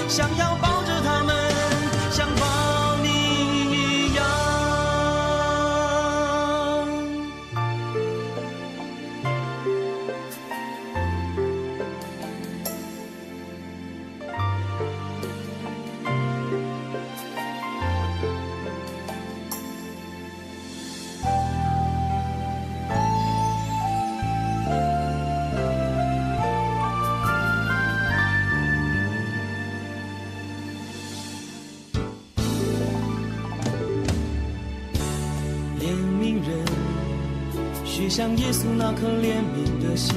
想要抱着他們，像抱你一樣。憐憫人，須像耶穌那顆憐憫的心；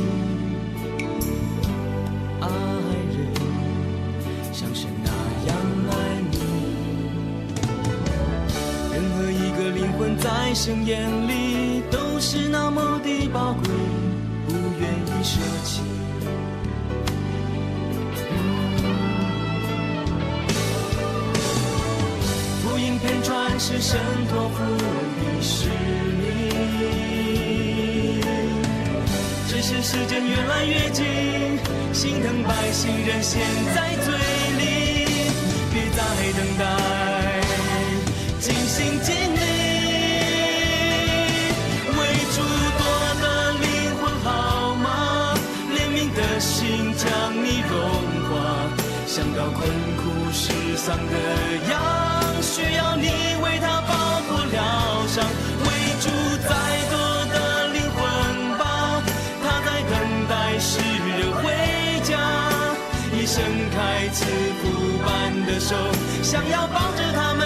愛人，像神那樣愛你。任何一個靈魂在神眼裡都是那麼的寶貴，不願意捨棄。福音遍傳是神託付的使命，只是時間越來越近，心疼百姓仍陷在罪裡，別再等待，盡心盡力，為主奪得靈魂好嗎？憐憫的心將你融化，想到困苦世上的羊，需要你為他包裹療傷，為主再多的靈魂吧，他在等待世人回家，已伸開慈父般的手，想要抱着他們，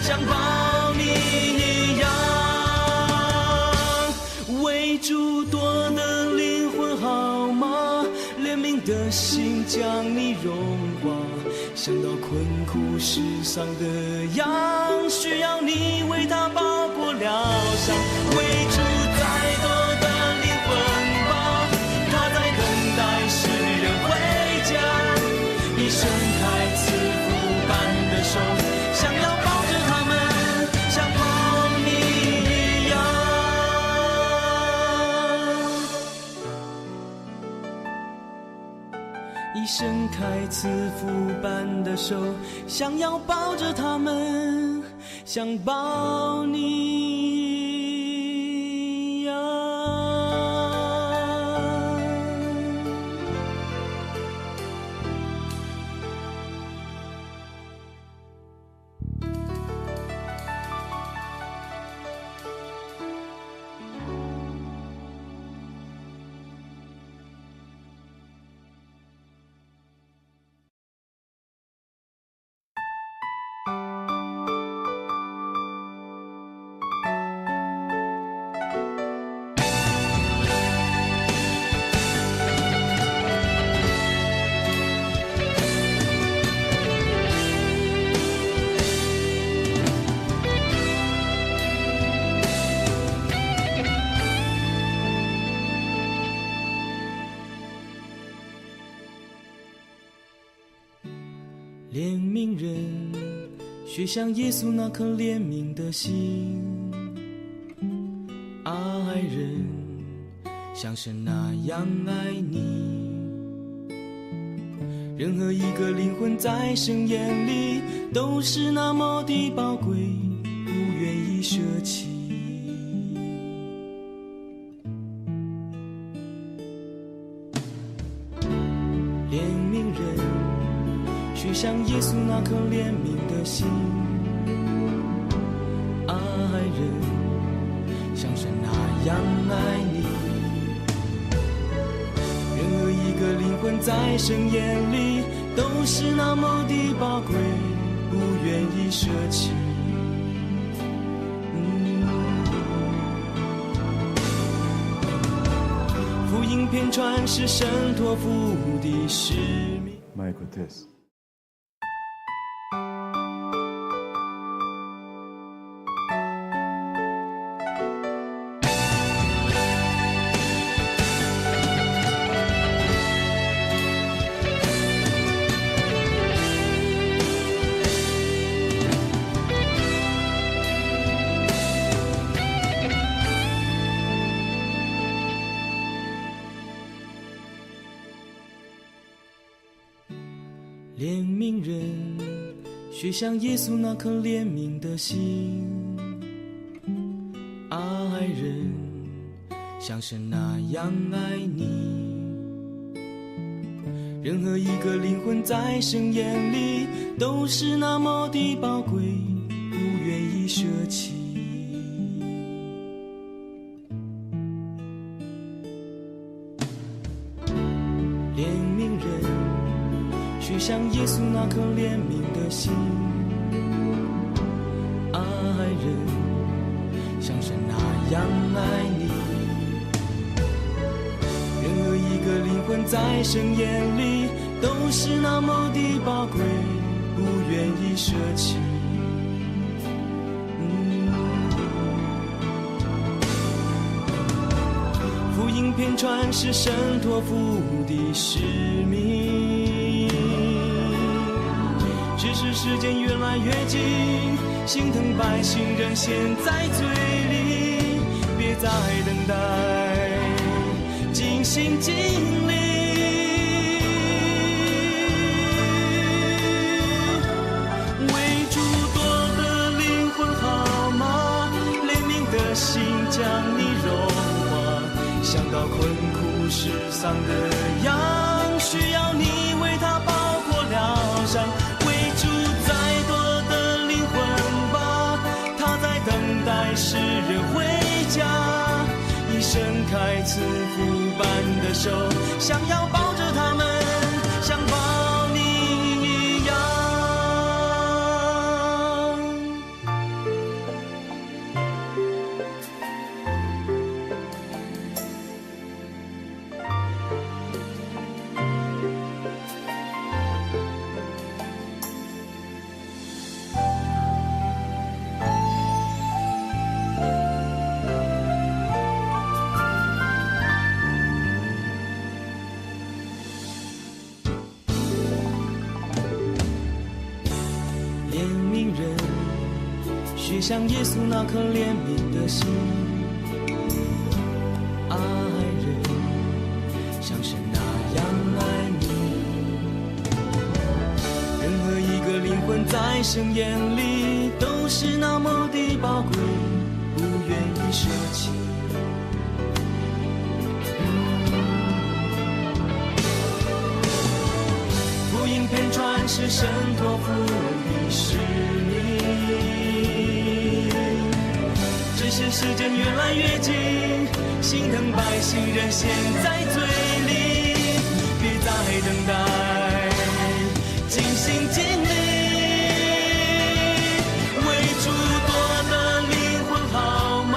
像抱你一樣，為主奪得靈魂好嗎？憐憫的心將你融化，想到困苦世上的羊，需要你為他包裹療傷，為主再多的靈魂吧，他在等待世人回家，已伸開慈父般的手，想要抱着他們，像抱你一樣。已伸開慈父般的手，想要抱着他們，像抱你一樣。憐憫人，須像耶穌那顆憐憫的心；愛人，像神那樣愛你。任何一個靈魂在神眼裡都是那麼的寶貴，不願意捨棄。憐憫人，須像耶穌那顆憐憫的心；愛人，像神那樣愛你。任何一個靈魂在神眼裡都是那麼的寶貴，不願意捨棄。福音遍傳是神託付的使命。 Mic test。憐憫人，須像耶穌那顆憐憫的心；愛人，像神那樣愛你。任何一個靈魂在神眼裡都是那麼的寶貴，不願意捨棄。憐憫人，須像耶穌那顆憐憫的心；愛人，像神那樣愛你。任何一個靈魂在神眼裡都是那麼的寶貴，不願意捨棄。福音遍傳是神託付的使命，只是時間越來越近，心疼百姓仍陷在罪裡，別再等待，盡心盡力，為主奪得靈魂好嗎？憐憫的心將你融化，想到困苦失喪的羊，需要你為他包裹療傷。為主再多的靈魂吧，他在等待世人回家。一伸開慈父般的手，想要抱著他們，像抱你一樣。憐憫人，須像耶穌那顆憐憫的心；愛人，像神那樣愛你。任何一個靈魂在神眼裡都是那麼的寶貴，不願意捨棄。福音遍傳是神託付的使命，只是時間越來越近，心疼百姓仍陷在罪裡，別再等待，盡心盡力，為主奪得靈魂好嗎？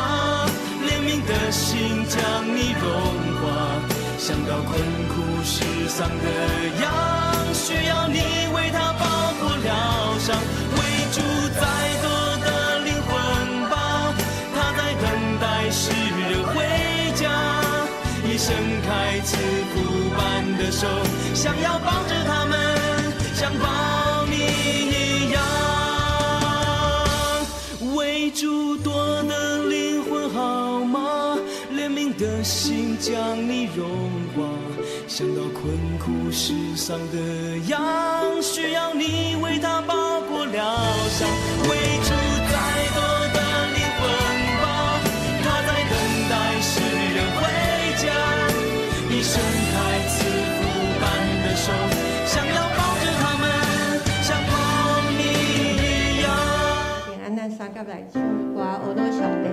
憐憫的心將你融化，想到困苦失喪的羊，需要你為他包裹療傷。為主再多的靈魂吧，他在等待世人回家。一伸開慈父般的手，想要抱著他們，像抱你一樣。為主奪得靈魂好嗎？憐憫的心將你融化，想到困苦失喪的羊，需要你為他包裹療傷。為主再多的靈魂吧，他在等待世人回家。你伸開慈父般的手，想要抱著他們，像抱你一樣。平安，咱三甲來唱歌，學到上帝。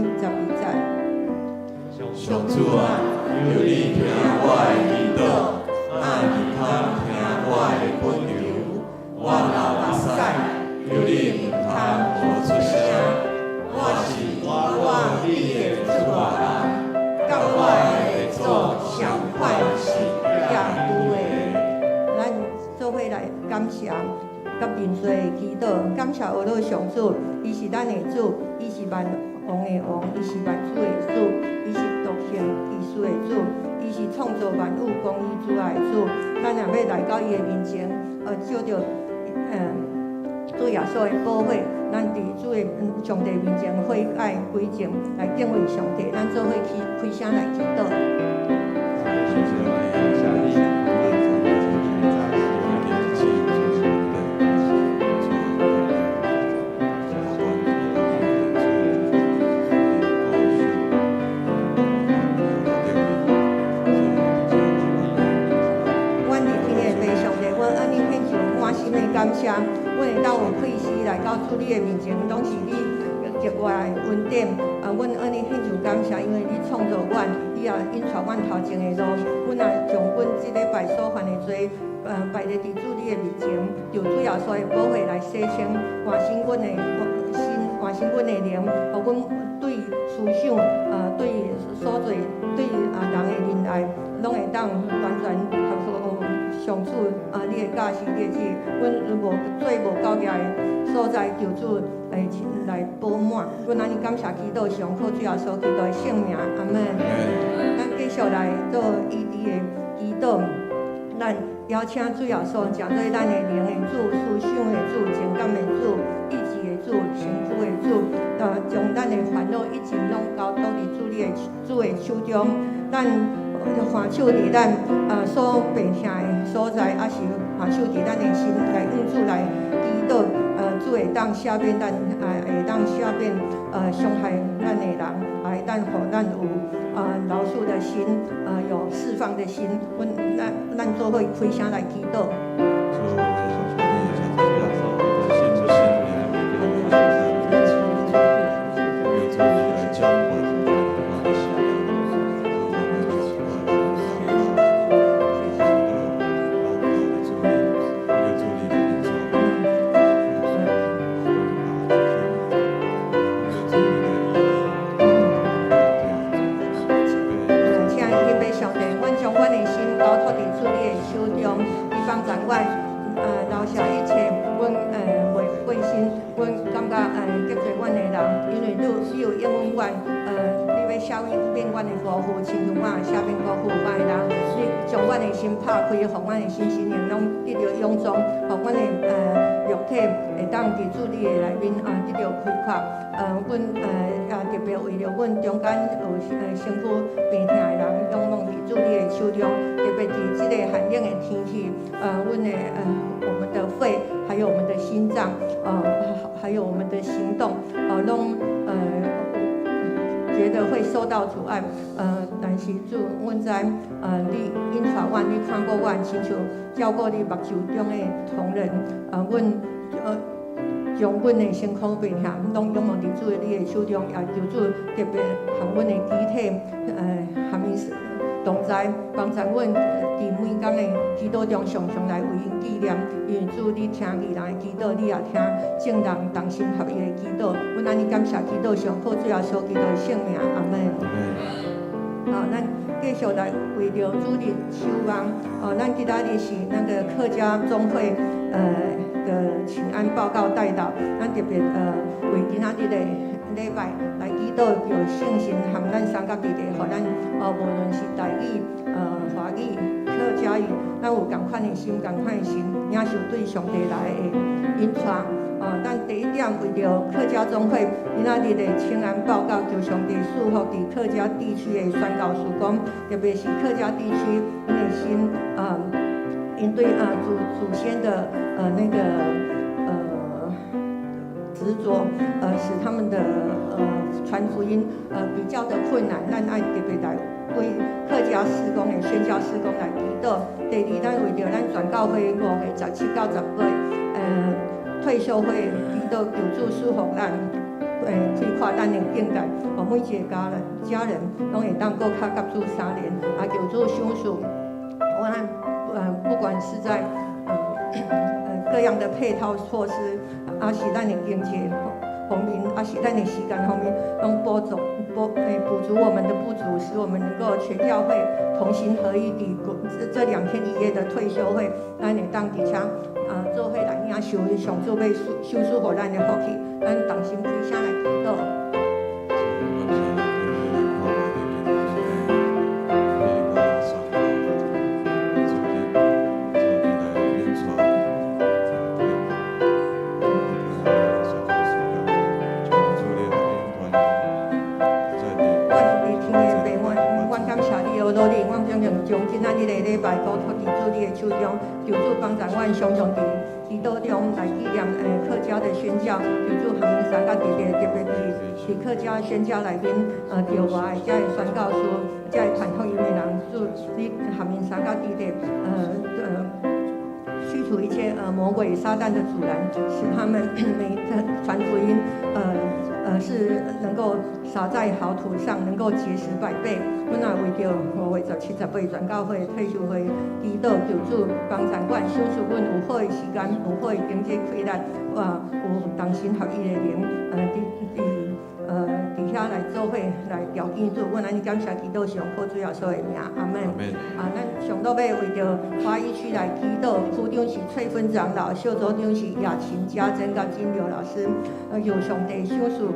12節。上主啊，求你聽我的祈禱，掩耳孔聽我的懇求。我流目屎，求你毋通無出聲。我是仰望你的出外人，佮我的列祖相款是寄居的。咱做伙來感謝，佮認罪的祈禱，感謝阿羅上主，伊是咱的主，伊是萬王的王，伊是萬主的主，伊是獨行奇事的主，伊是創造萬有公義諸愛的主。咱若欲來到伊的面前，借著主耶穌的寶血，咱佇主的上帝面前悔改歸正，來敬畏上帝。咱做伙起開聲來祈禱。謝謝感謝你，阮佇天的父上帝，阮按你獻上滿心的感謝。阮會當有氣息來到主你的面前，攏是你格外的恩典。啊，阮按你獻上感謝，因為你創造阮，你也引帶阮頭前的路。阮也將阮這禮拜所犯的罪，擺佇主你的面前，求主耶穌的寶血來洗清、換新阮的心、換新阮的靈，予阮對思想、對所做、對人的仁愛，攏會當完全合乎上主你的教示、你的旨意。阮無做無夠額的所在，求主來來補滿。阮按呢感謝祈禱，上靠主耶穌基督的聖名，阿門。咱繼續來做醫治的祈禱，咱邀請主耶穌成做咱的靈的主、思想的主、情感的主、意志的主、身軀的主，將咱的煩惱一切攏交託佇主的手中。咱還手佇咱所病痛的所在，抑是還手佇咱的心來向主來祈禱，主會當赦免咱，會當赦免傷害咱的人，也會當予咱有饒恕的心，有釋放的心。阮咱做伙開聲來祈禱。主，我們相信你，相信信主心靈，求主你來掌管我的心靈。親愛的天父上帝，阮將阮的心交託佇主你的手中，你幫助阮，饒恕一切阮袂過身，阮感覺得罪阮的人，因為你有應允阮，你欲赦免阮的辜負，親像我赦免辜負我的人。你將阮的心拍開，予阮的身心靈攏得著勇壯，予阮的肉體會當佇主你的內面得著開闊。阮也特別為著阮中間有身軀病痛的人，仰望佇主你的手中，特別佇這個寒冷的天氣，阮的我們的肺，還有我們的心臟，還有我們的行動，攏覺得會受到阻礙，但是主，阮知，你引帶阮，你看顧阮，親像照顧你目睭中的瞳人，阮將阮的身軀病痛，攏仰望佇主你的手中，也求主特別含阮的肢體，含伊同在，幫助阮佇每工的祈禱中，常常來為𪜶紀念。因為主，你聽義人的祈禱，你也聽眾人同心合意的祈禱。阮按呢感謝祈禱，上靠主耶穌基督的聖名，阿門。好，咱繼續來為著主日守望。哦，咱今仔日是那個客家總會的請安報告代禱，咱特別為今仔日的禮拜來祈禱，求聖神含咱三甲弟弟，予咱無論是台語、華語、客家語，咱有仝款的心、仝款的神，領受對上帝來的引帶。咱第一點為著客家總會今仔日的請安報告，求上帝賜福佇客家地區的宣教事工，特別是客家地區𪜶的心，𪜶對祖先的那個執著，使他們的傳福音比較的困難，咱愛特別來為客家事工的宣教事工來祈禱。第二，咱為著咱全教會5月17到18，退修會祈禱求主賜福咱，開闊咱的境界，予每一个家人攏會當閣較佮主相連，啊，求主賞賜，阮不管是在各樣的配套措施，抑是咱的經濟方面，抑是咱的時間方面，攏補足我們的不足，使我們能夠全教會同心合意地這2天1夜的退修會，咱會當佇遮啊做伙來領受上主欲賞賜予咱的福氣，咱同心開聲來祈禱。阮佇天的父，阮感謝你，呵努力，阮將將今仔日的禮拜交託佇主你的手中，求主幫助阮常常佇祈禱中來紀念客家的宣教，求主含因三甲弟弟，特別佇客家宣教內面，著外的遮个宣教師，遮个傳福音的人，主你含𪜶三甲弟弟，去除一切魔鬼撒旦的阻攔，使他們每傳福音，是能夠撒在好土上，能夠結實百倍。阮也為著5月17、18全教會退修會祈禱，求主幫助阮，賞賜阮有好的時間，有好的經濟氣力，哇，有同心合意的靈，佇遐來做伙來朝見主。阮按呢感謝祈禱，是奉靠主耶穌的名，阿門。啊，咱上落尾為著華語區來祈禱，區長是翠芬長老，小組長是雅琴、家珍佮金劉老師。求上帝賞賜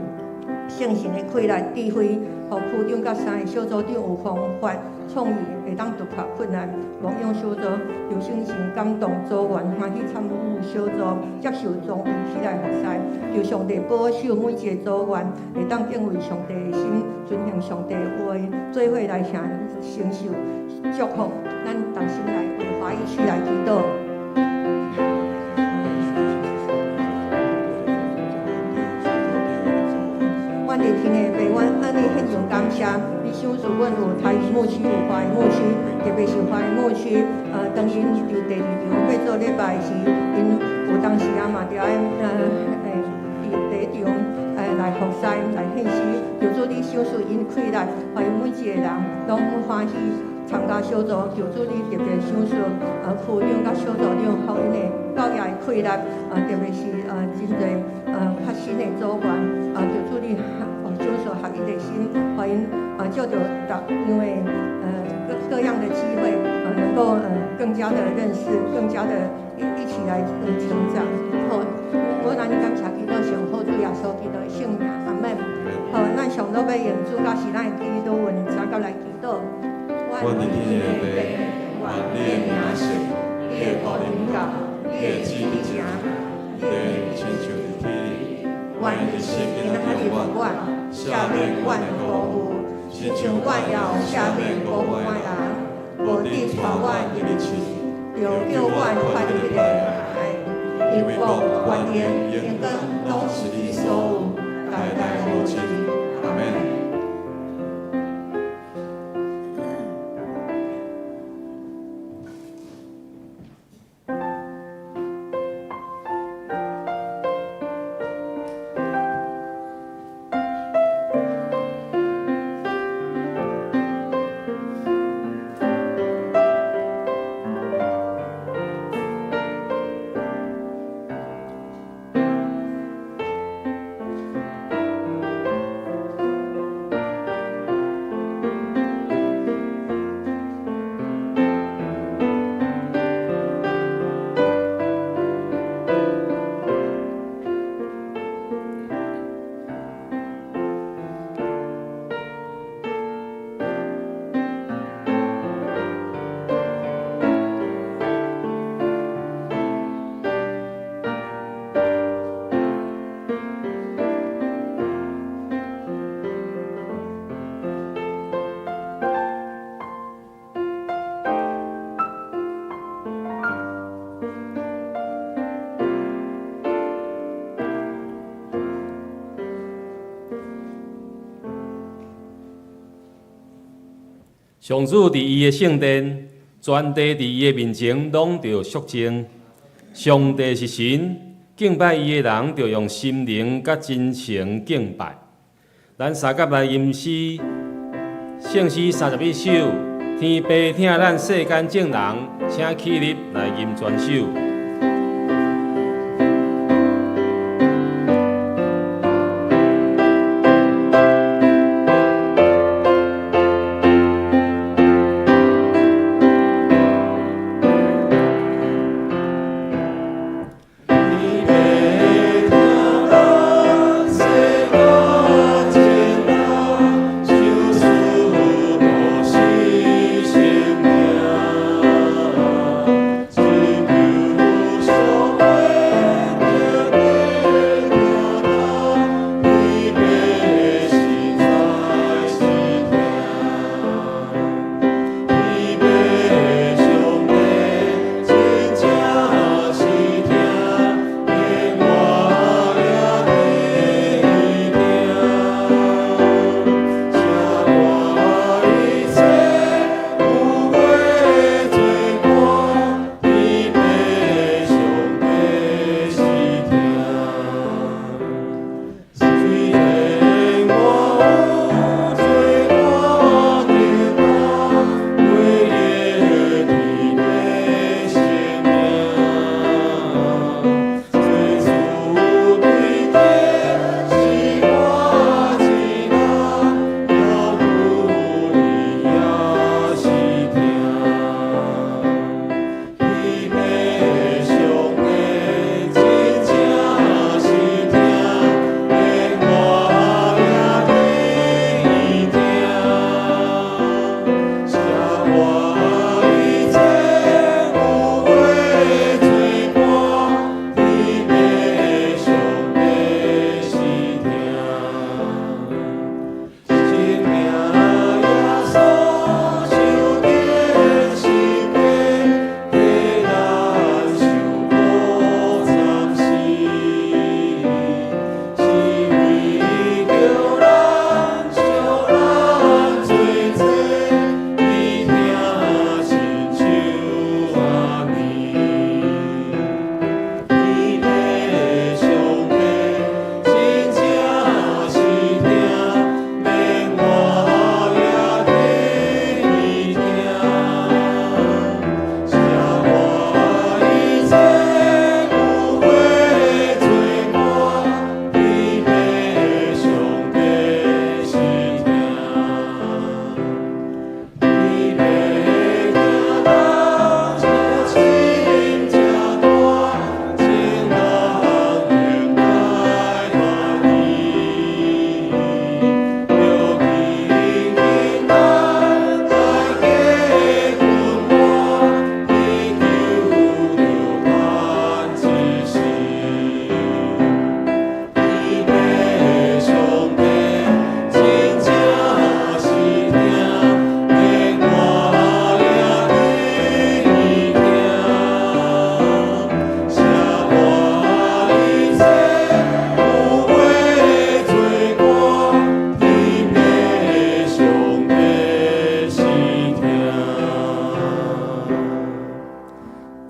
聖神的氣力、智慧，予區長佮三个小組長有方法創意，會當突破困難。牧養小組求聖神感動組員歡喜參與小組，接受裝備起來服侍。求上帝保守每一个組員，會當敬畏上帝的心，遵行上帝的話，做伙來承受祝福。咱同心來為華語區來祈禱。阮佇天的父，阮按呢獻上感謝，你賞賜阮有台語牧區，有華語牧區，特別是華語牧區，當𪜶佇第二場欲做禮拜時，𪜶有當時啊嘛著愛佇第一場來服侍來獻詩，求主你賞賜𪜶氣力，予𪜶每一个人攏歡喜參加小組，求主你特別賞賜區長佮小組長，予𪜶的教業的氣力，特別是真濟較新的組員，求主你賞賜合一的心，予𪜶藉著逐樣的各樣的機會，能夠更加的認識，更加的一起來成長。好，我按呢感謝祈禱，上好主耶穌基督的聖名，阿門。好，咱上落尾用主教是咱的祈禱文，三甲來祈禱。阮佇天的父，願你的名聖，你的國臨到，你的旨意行，地親像佇天裡。願你心今仔日予阮，赦免阮的辜負，親像阮也有赦免辜負阮的人，無得帶阮入試，著救阮脫彼个害。因為國、權榮、榮光，攏是你所有，代代無盡。阿門。上主佇伊的聖殿，全地佇伊的面前攏著肅靜。上帝是神，敬拜伊的人，著用心靈佮真誠敬拜。咱相佮來吟詩，聖詩31首，天父疼咱世間眾人，請起立來吟全首。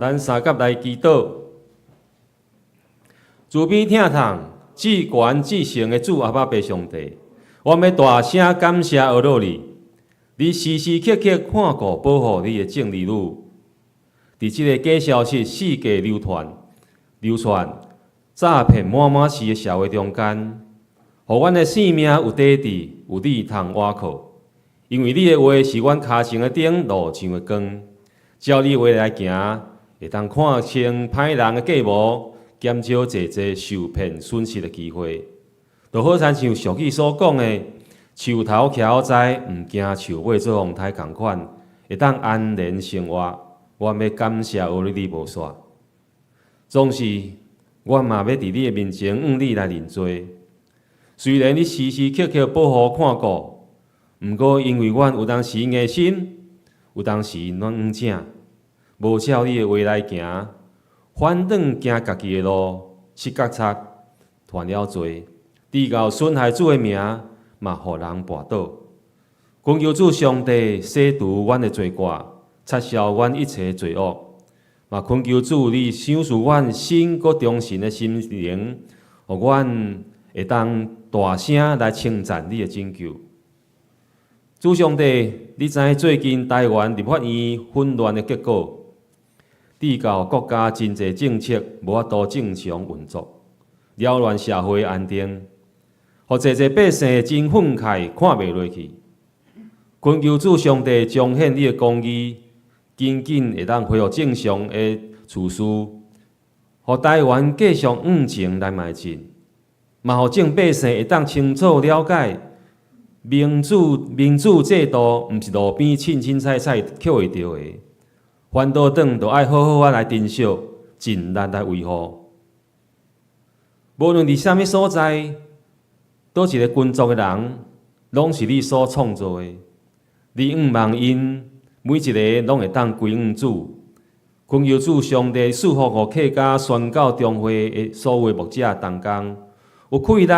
咱相佮來祈禱，慈悲疼痛、至懸至聖的主阿爸父上帝，我欲大聲感謝阿羅你，你時時刻刻看顧保護你的眾兒女，佇這个假消息四界流傳、流傳、詐騙滿滿是的社會中間，予阮的性命有底佇，有你通倚靠，因為你的話是阮跤前的燈，路上的光，照你話來行。會當看清歹人的計謀，減少濟濟受騙損失的機會。就好親像俗語所講的：樹頭徛好知，毋驚樹尾做風颱仝款，會當安然生活。我欲感謝阿你，你無煞。總是，我嘛欲佇你的面前向你來認罪。雖然你時時刻刻保護看顧，毋過因為阮有當時硬心，有當時軟軟正。無照你的話來行，反轉行家己的路，失覺察，犯了罪，直到損害主的名，嘛予人跋倒。懇求主上帝洗除阮的罪過，擦消阮一切罪惡，嘛懇求主，你賞賜阮新閣忠誠的心靈，予阮會當大聲來稱讚你的拯救。主上帝，你知影最近台灣立法院混亂的結果，致到國家真濟政策無法度正常運作，擾亂社會安定，予濟濟百姓真憤慨，看袂落去。懇求主上帝彰顯你的公義，緊緊會當恢復正常的秩序，予台灣繼續向前來邁進，嘛予眾百姓會當清楚了解民主制度毋是路邊凊凊彩彩抾會著的，反倒轉就愛好好仔來珍惜，盡力來維護。無論佇啥物所在，佗一个群族的人，攏是你所創造的。你向望𪜶每一个攏會當歸向主，懇求主上帝賜福予客家宣教中會的所有牧者同工，有氣力、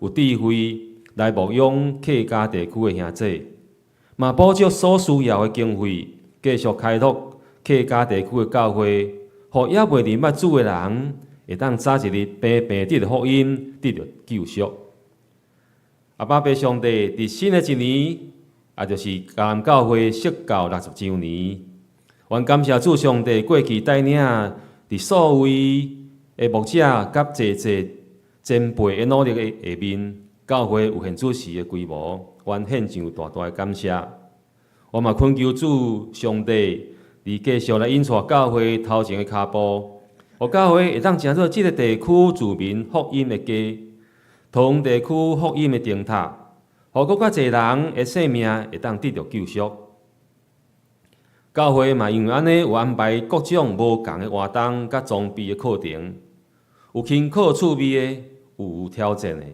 有智慧來牧養客家地區的兄弟，嘛補足所需要的經費，繼續開拓客家地區的教會，予猶未認捌主的人，會當早一日平平得著福音，得著救贖。阿爸父上帝，佇新的一年，也就是迦南教會設教60週年，願感謝主上帝過去帶領佇數位的牧者佮濟濟前輩的努力的下面，教會有現此時的規模，阮獻上大大的感謝。我嘛懇求主上帝，你繼續來引帶教會頭前的跤步，予教會會當成做這个地區住民福音的家，桃園地區福音的燈塔，予閣較濟人的性命會當得著救贖。教會嘛因為按呢有安排各種無仝的活動佮裝備的課程，有輕巧趣味的，有挑戰的，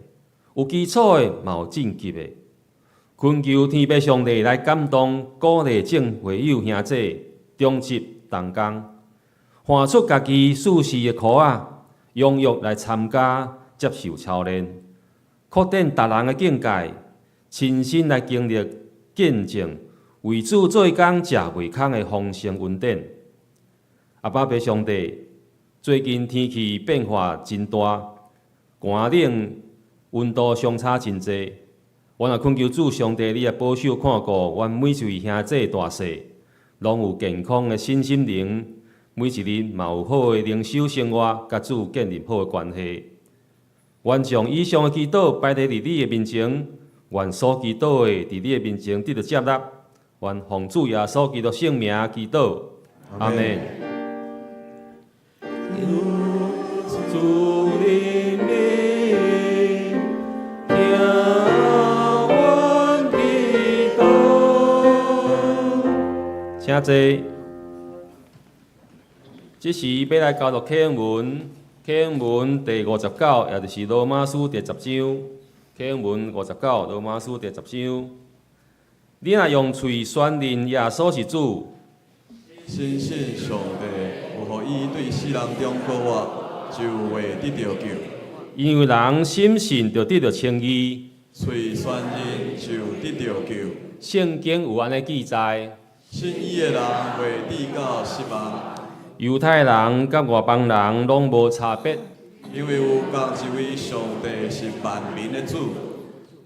有基礎的，嘛有進級的。懇求天父上帝來感動鼓勵眾會友兄弟、長執同工，換出家己舒適的箍仔，踴躍來參加接受操練，擴展達人的境界，親身來經歷見證，為主做工食袂空的豐盛恩典。阿爸父上帝，最近天氣變化真大，寒冷溫度相差真濟。阮也懇求主上帝，你來保守看顧阮每一位兄弟大細，攏有健康的身心靈，每一日嘛有好的靈修生活，佮主建立好的關係。阮將以上的祈禱擺佇你的面前，願所祈禱的佇你的面前得著接納。願奉主耶穌基督聖名祈禱，阿們。主的名，聽阮祈禱。請坐。這時欲來交讀啟應文，啟應文第59，也就是羅馬書第10章。啟應文五十九，羅馬書第十章。你若用喙宣認耶穌是主，深信上帝有予伊對死人中復活，就會得著救。因為人深信就得著稱義，喙宣認就得著救。聖經有按呢記載：信伊的人袂致到失望。猶太人佮外邦人攏無差別，因為有仝一位上帝是萬民的主。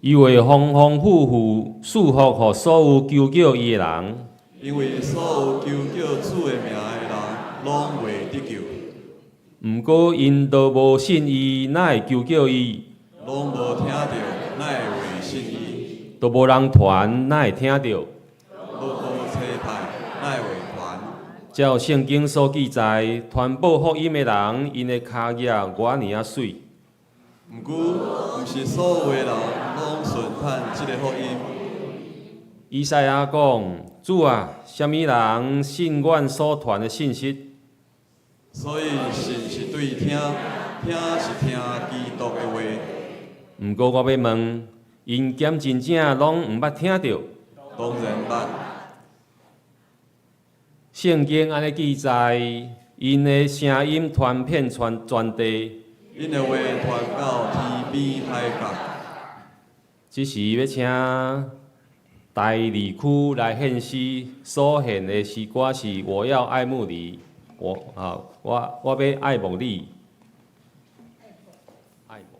伊會豐豐富富賜福予所有求叫伊的人。因為所有求叫主的名的人，攏會得救。毋過𪜶都無信伊，哪會求叫伊？攏無聽著，哪會信伊？都無人傳，哪會聽著？都無差派，哪會傳？照聖經所記載，傳報福音的人，𪜶的跤跡偌爾仔媠。毋過，毋是所有的人攏順趁這个福音。以賽亞講：主啊，啥物人信阮所傳的信息？所以信是對聽，聽是聽基督的話。毋過我欲問，𪜶敢真正攏毋捌聽著？當然捌。聖經按呢記載，𪜶的聲音傳遍全地。𪜶的話傳到天邊海角。這時欲請大里區來獻詩，所獻的詩歌是《我要愛慕你》。我啊，我欲愛慕你。愛慕。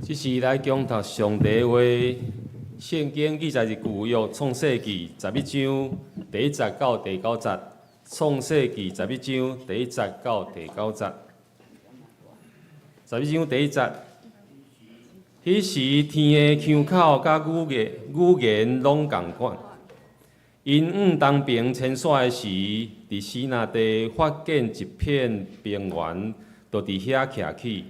這時來恭讀上帝話，聖經記載佇舊約創世記十一章第一節到第九節。創世記十一章第一節到第九節。十一章第一節，彼時天的腔口佮語言攏仝款。𪜶往東爿遷徙的時，佇示拿地發現一片平原，就佇遐徛起。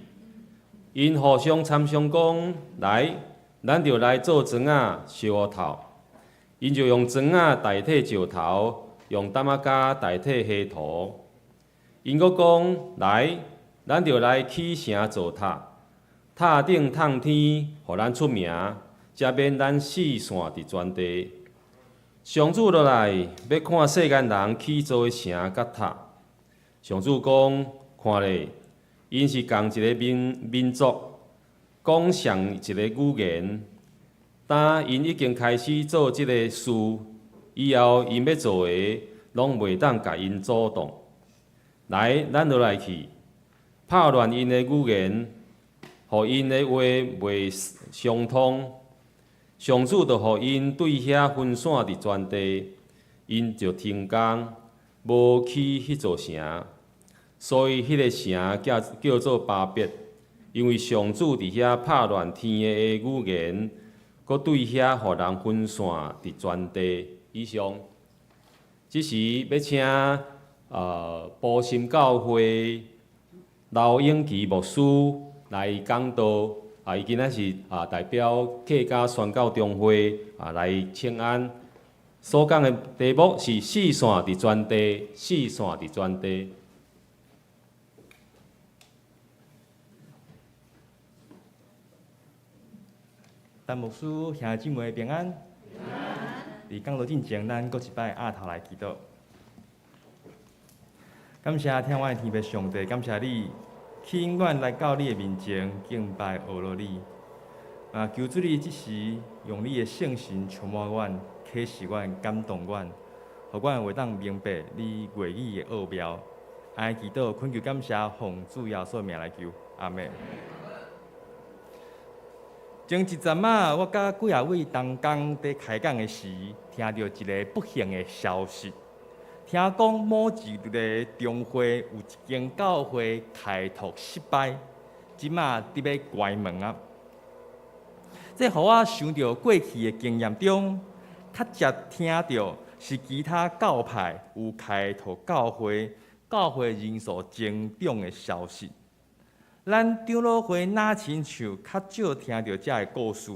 𪜶互相參商講：來，咱就來做磚仔燒烏頭。𪜶就用磚仔代替石頭，用擔仔膠代替黑土。𪜶閣講：來，咱就來起城造塔，塔頂通天，予咱出名，才免咱四散佇全地。上主落來，欲看世間人起造的城佮塔。上主講：看咧，𪜶是仝一个民族，講仝一个語言。當𪜶已經開始做這个事，以後𪜶欲做的，攏袂當共𪜶阻擋。來，咱落來去，拍亂𪜶的語言，予𪜶的話袂相通。上主就予𪜶對遐分散佇全地， 𪜶就停工，無起彼座城，所以彼个城叫叫做巴別，因為上主佇遐拍亂天的語言，閣對遐予人分散佇全地。以上，這時欲請埔心教會劉永琪牧師來講道。啊，伊今仔是代表客家宣教中會來請安。所講的題目是四散佇全地，四散佇全地。陳牧師兄弟姊妹平安。佇講道進前，咱閣一擺阿頭來祈禱。感謝疼阮的天父上帝，感謝你，請阮來到你的面前敬拜阿羅你。求主你這時用你的聖神充滿阮，啟示阮，感動阮，予阮會當明白你話語的奧妙。按呢祈禱，懇求感謝，奉主耶穌名來求，阿們。前一陣仔，我佮幾仔位同工佇開講的時，聽著一个不幸的消息。聽講某一个中會有一間教會開拓失敗，這馬佇欲關門啊！這予我想著過去的經驗中，較常聽著是其他教派有開拓教會、教會人數增長的消息。咱長老會若親像較少聽著這个故事。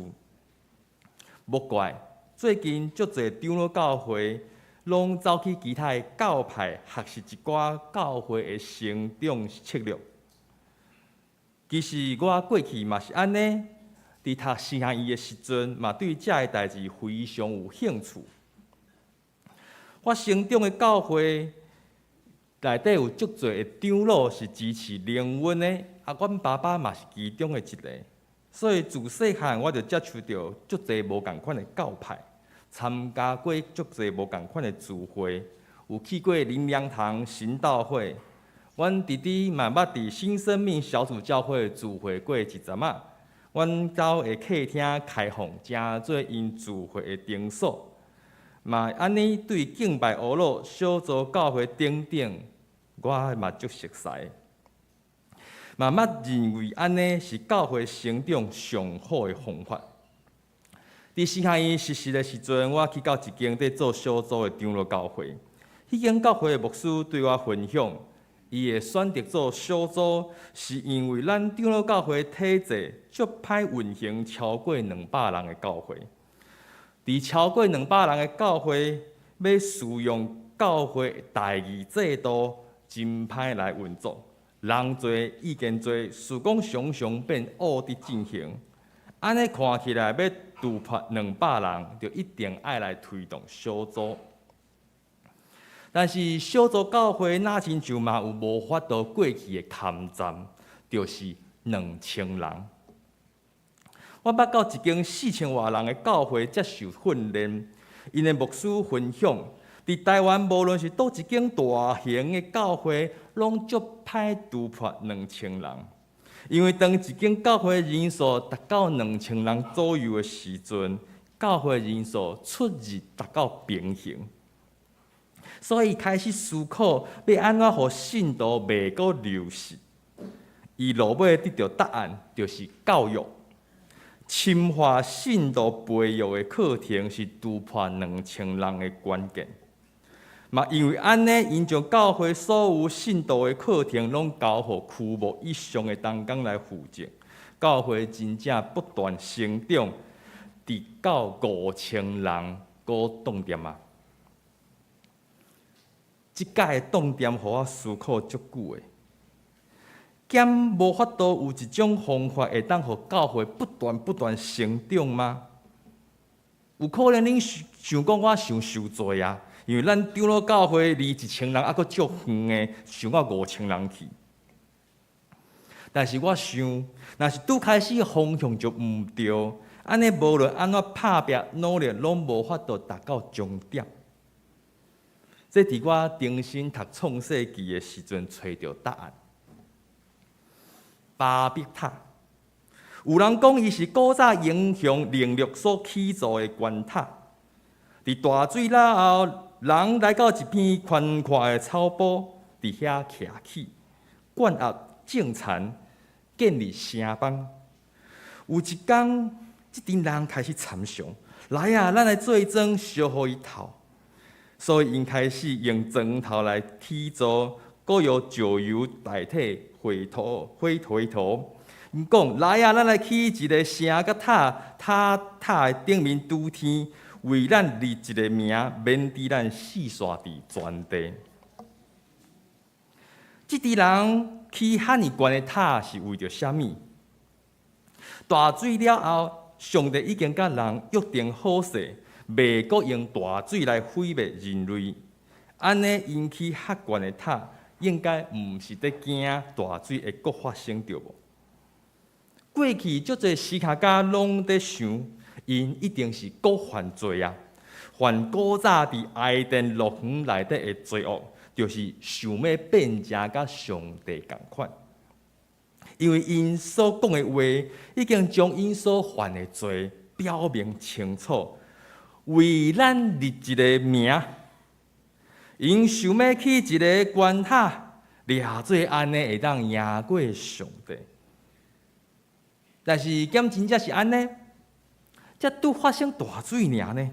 莫怪最近足濟長老教會攏走去其他的教派學習一寡教會的成長策略。其實我過去嘛是按呢，佇讀神學院的時陣，嘛對這个代誌非常有興趣。我成長的教會內底有足濟的長老是支持靈恩的，阮爸爸嘛是其中的一个，所以自細漢我就接觸著足濟無仝款的教派，參加過足濟無仝款的聚會，有去過靈糧堂、神道會。阮弟弟嘛捌佇新生命小組教會聚會過一陣仔。阮兜的客廳開放，成做𪜶聚會的場所。嘛按呢對敬拜阿魯、小組教會等等，我嘛足熟似。嘛捌認為按呢是教會成長上好的方法。佇神學院實習的時陣，我去到一間佇做小組的長老教會。彼間教會的牧師對我分享，伊會選擇做小組，是因為咱長老教會體制足歹運行超過200人的教會。佇超過200人的教會，欲使用教會代議制度，真歹來運作。人濟，意見濟，事工常常變烏佇進行。按呢看起來，欲突破200人，就一定愛來推動小組。但是小組教會若親像嘛有無法度過去的坎站，就是2000人。我捌到一間4000外人的教會接受訓練，𪜶的牧師分享，佇台灣無論是佗一間大型的教會，攏足歹突破2000人。因為當一間教會人數達到2000人左右的時陣，教會人數出入達到平衡，所以開始思考欲按怎予信徒袂閣流失。伊落尾得著答案，就是教育。深化信徒培育的課程是突破2000人的關鍵。嘛，因為按呢，𪜶將教會所有信徒的課程攏交予區牧以上的同工來負責，教會真正不斷成長，直到5000人閣當店啊！這擺的當店予我思考足久的，敢無法度有一種方法會當予教會不斷不斷成長嗎？有可能恁想講我想傷濟啊，因為咱長老教會離1000人猶閣足遠的，想到5000人去。但是我想，若是拄開始方向就毋對，按呢無論按怎拍拚努力，攏無法度達到終點。這佇我重新讀創世記的時陣，揣著答案。巴別塔，有人講伊是古早英雄能力所起造的關塔。佇大水了後，人來到一片寬闊的草埔，佇遐徛起，灌壓種田，建立城邦。有一工，這陣人開始參詳，來啊，咱來做一莊燒予伊透。所以𪜶開始用磚頭來起造，閣用石油代替灰土、灰灰土。𪜶講，來啊，咱來起一个城佮塔，塔塔的頂面拄天，為咱立一个名，免致咱四散佇全地。這陣人起遐爾懸的塔是為著啥物？大水了後，上帝已經佮人約定好勢，袂閣用大水來毀滅人類。按呢，𪜶起較懸的塔，應該毋是佇驚大水會閣發生，對無？過去足濟史學家攏佇想，𪜶一定是閣犯罪啊！犯古早佇伊甸樂園內底的罪惡，就是想欲變成佮上帝仝款。因為𪜶所講的話，已經將𪜶所犯的罪表明清楚，為咱立一个名，𪜶想欲起一个關塔，掠做按呢會當贏過上帝。但是，敢真正是按呢？才拄發生大水爾呢？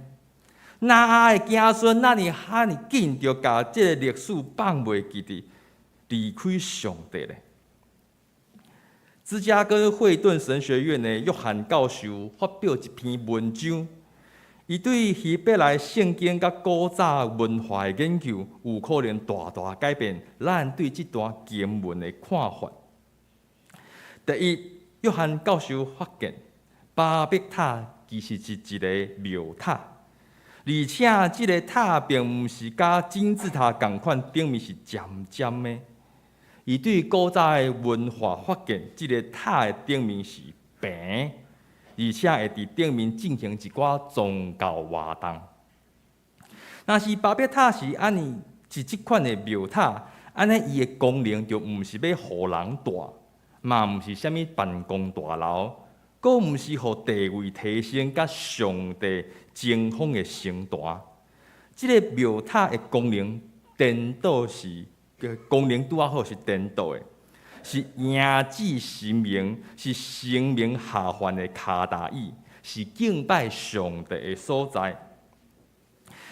挪亞的子孫哪爾遐爾緊就共這个歷史放袂記得，離開上帝咧？芝加哥惠頓神學院的約翰教授發表一篇文章，伊對希伯來聖經佮古早文化的研究，有可能大大改變咱對這段經文的看法。第一，約翰教授發現，巴別塔其實是一个廟塔，而且這个塔並毋是佮金字塔仝款，頂面是尖尖的。伊對古早的文化發現，這个塔的頂面是平，而且會佇頂面進行一寡宗教活動。若是巴別塔是按呢是這款的廟塔，按呢伊的功能就毋是欲予人蹛，嘛毋是啥物辦公大樓，閣毋是予地位提升佮上帝爭鋒的神壇。這个廟塔的功能顛倒是，功能拄仔好是顛倒的，是迎接神明，是神明下凡的跤踏椅，是敬拜上帝的所在。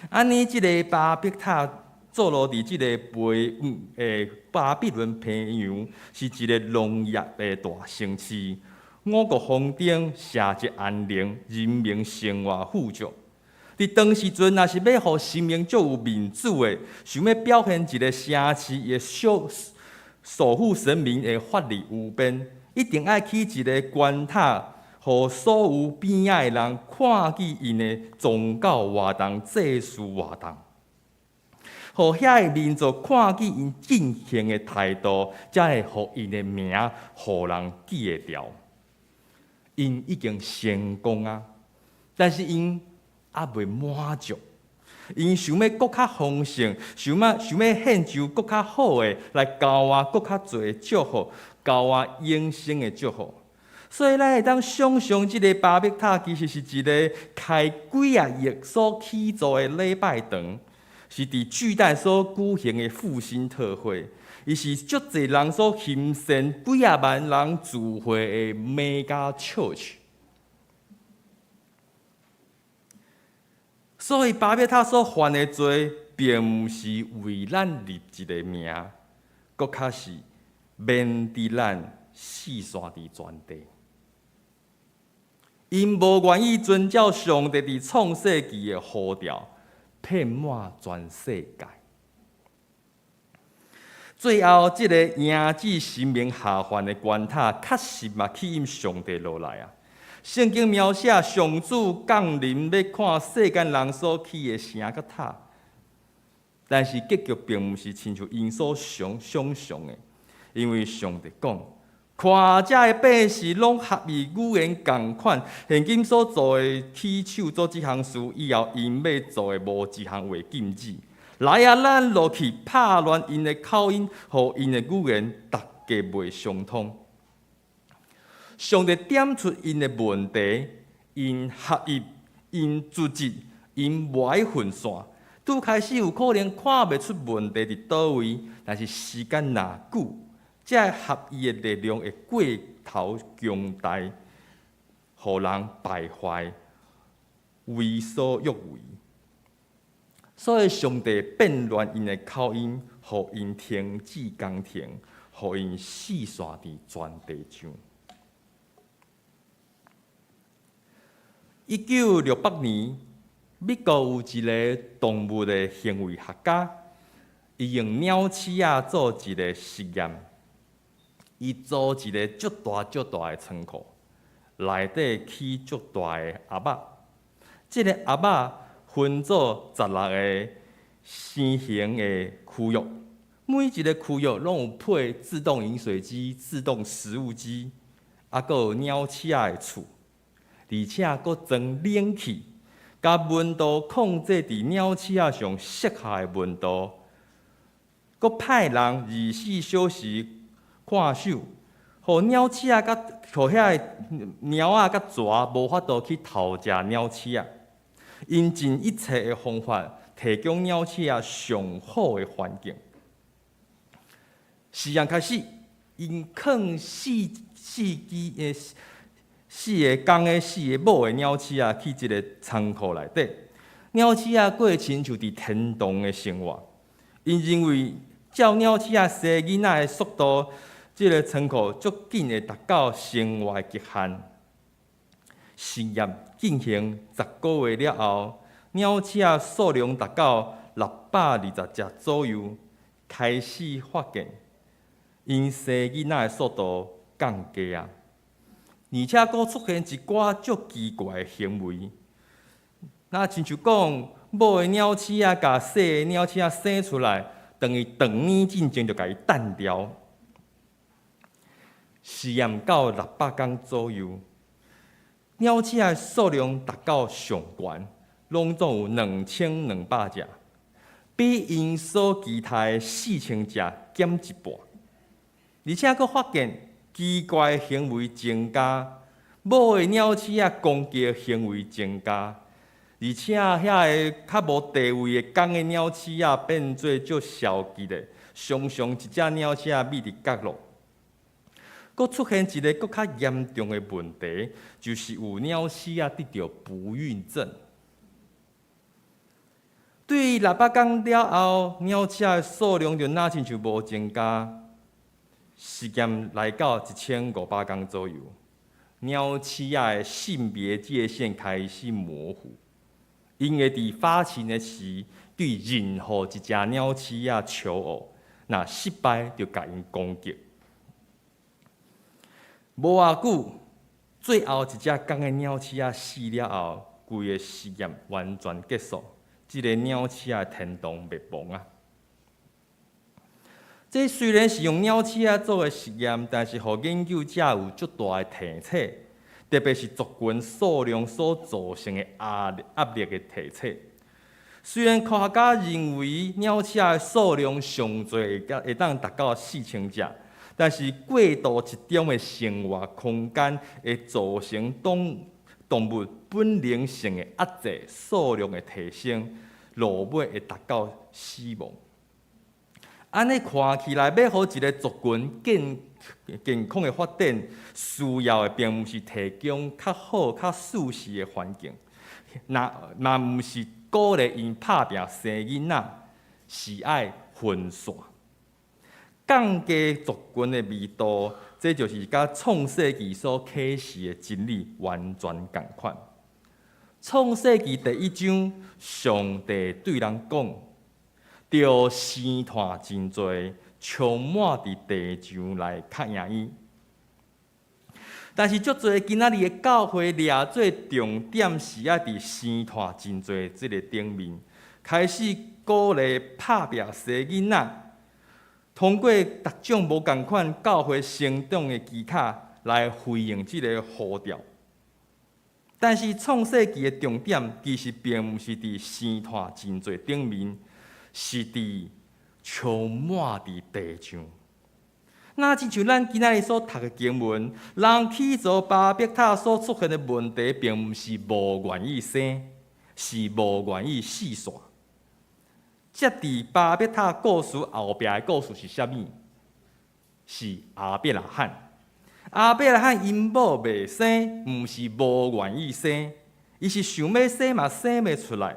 按呢，這个巴別塔坐落佇這个巴比倫平原，是一个農業的大城市，五穀豐登，社稷安寧，人民生活富足。佇當時陣，若是欲予神明足有面子的，想欲表現一个城市的守護神明的法力無邊，一定愛起一个懸塔，予所有邊仔的人看見𪜶的宗教活動、祭祀活動，予遐个民族看見𪜶進行的態度，才會予𪜶的名予人記會牢。𪜶已經成功啊，但是𪜶猶未滿足，𪜶想欲閣較豐盛，想欲獻上閣較好的來交換閣較濟祝福，交換永生的祝福。所以咱會當想象，這个巴別塔其實是一个開幾仔億所起造的禮拜堂，是佇巨蛋所舉行的復興特會，伊是足濟人所欣羨幾仔萬人聚會的 mega church。所以巴別塔所犯的罪，並毋是為咱立一个名，閣較是免致咱四散佇全地。𪜶無願意遵照上帝佇創世紀的呼召，遍滿全世界。最後，這个迎接神明下凡的懸塔，確實嘛吸引上帝落來啊！聖經描寫上主降臨欲看世間人所起的城佮塔，但是結局並毋是親像𪜶所想像的，因為上帝講：看遮的百姓攏合意語言仝款，現今所做的起手做這項事，以後𪜶欲做的無一項會禁止。來啊，咱落去拍亂𪜶的口音，予𪜶的語言逐家袂相通。上帝點出𪜶的問題，𪜶合一，𪜶組織，𪜶無愛分散。拄開始有可能看袂出問題佇佗位，但是時間若久，這个合一的力量會過頭強大，予人敗壞，為所欲為。所以上帝變亂𪜶的口音，予𪜶停止工程，予𪜶四散佇全地上。1968年，美國有一个動物的行為學家，伊用鳥鼠仔做一个實驗。伊租一个足大足大的倉庫，內底起足大的鴨仔。這个鴨仔分做16个生形的區域，每一个區域攏有配自動飲水機、自動食物機，猶閣有鳥鼠仔的厝，而且閣裝冷氣，共溫度控制佇鳥鼠仔上適合的溫度，閣派人24小時看守，予鳥鼠仔佮予遐个貓仔佮蛇無法度去偷食鳥鼠仔。𪜶盡一切的方法，提供鳥鼠仔上好的環境。實驗開始，𪜶囥四四支的四个公的、四个母的鳥鼠仔去這个倉庫內底。鳥鼠仔過親像佇天堂的生活。𪜶認為，照鳥鼠仔生囡仔的速度，這个倉庫足緊會達到生活的極限。實驗進行10個月了後，鳥鼠仔數量達到620隻左右，開始發現𪜶生囡仔的速度降低啊，而且閣出現一寡足奇怪的行為。若親像講，母的鳥鼠仔共細的鳥鼠仔生出來，當伊斷奶進前就共伊擲掉。實驗到600工左右，鳥鼠仔的數量達到上懸，攏總有2200隻，比𪜶所期待的4000隻減一半。而且閣發現奇怪的行為增加，母的鳥鼠仔攻擊行為增加，而且遐个較無地位的公的鳥鼠仔變做足消極的，常常一隻鳥鼠仔覕佇角落。閣出現一个閣較嚴重的問題，就是有鳥鼠仔得著不孕症。對600工了後，鳥鼠仔的數量就若親像無增加。實驗來到1500工左右，鳥鼠仔的性別界線開始模糊。𪜶會佇發情的時，對任何一隻鳥鼠仔求偶，若失敗就共𪜶攻擊。無偌久，最後一隻公的鳥鼠仔死了後，規个實驗完全結束，這个鳥鼠仔的天堂滅亡啊！這雖然是用鳥鼠仔做的實驗，但是予研究者有足大的提醒，特別是族群數量所造成的壓力的提醒。雖然科學家認為鳥鼠仔的數量上濟會當達到4000隻，但是過度集中的生活空間會造成動物本能性的壓制數量的提升，落尾會達到死亡。按呢看起來，欲予一个族群健康的發展，需要的並毋是提供較好、較舒適的環境，若嘛毋是鼓勵𪜶拍拚生囡仔，是愛分散，降低族群的密度。這就是佮創世記所啟示的真理完全仝款。創世記第一章，上帝對人講：著生湠真濟，充滿佇地上來較贏伊。但是足濟今仔日的教會掠做重點是愛佇生湠真濟這个頂面，開始鼓勵拍拚生囡仔，通過逐種無仝款教會成長的技巧來回應這个呼召。但是創世記的重點其實並毋是佇生湠真濟頂面，是佇充滿佇地上。若親像咱今仔日所讀的經文，人起造巴別塔所出現的問題，並毋是無願意生，是無願意四散。接佇巴別塔故事後壁的故事是啥物？是亞伯拉罕。亞伯拉罕𪜶某袂生，毋是無願意生，伊是想欲生嘛生袂出來。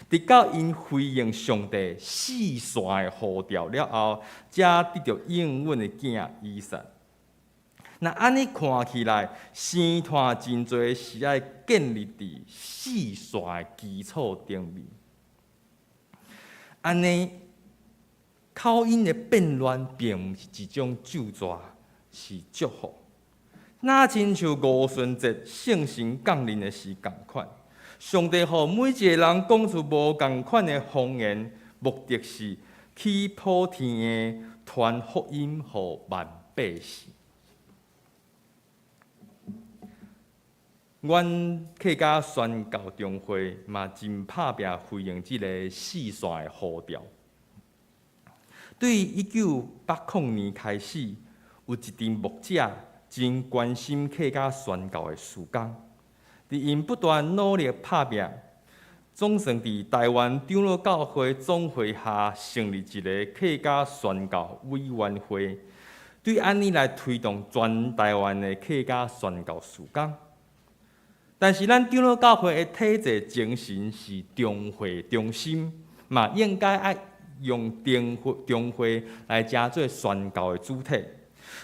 直到𪜶回應上帝四線的呼召了後，才得著應允的囝以撒。若按呢看起來，生湠真濟是愛建立佇四線的基礎頂面。按呢，口音的變亂並毋是一種咒詛，是祝福。若親像五旬節聖神降臨的時仝款，上帝予每一個人講出無仝款的方言，目的是去普天的傳福音予萬百姓。阮客家宣教中會嘛真拍拚回應這个四線的呼召。對1980年開始，有一陣牧者真關心客家宣教的事工，佇𪜶不斷努力拍拚，總算佇臺灣長老教會總會下成立一个客家宣教委員會，對按呢來推動全臺灣的客家宣教事工。但是咱長老教會的體制精神是中會中心，嘛應該愛用中會中會來成做宣教的主體。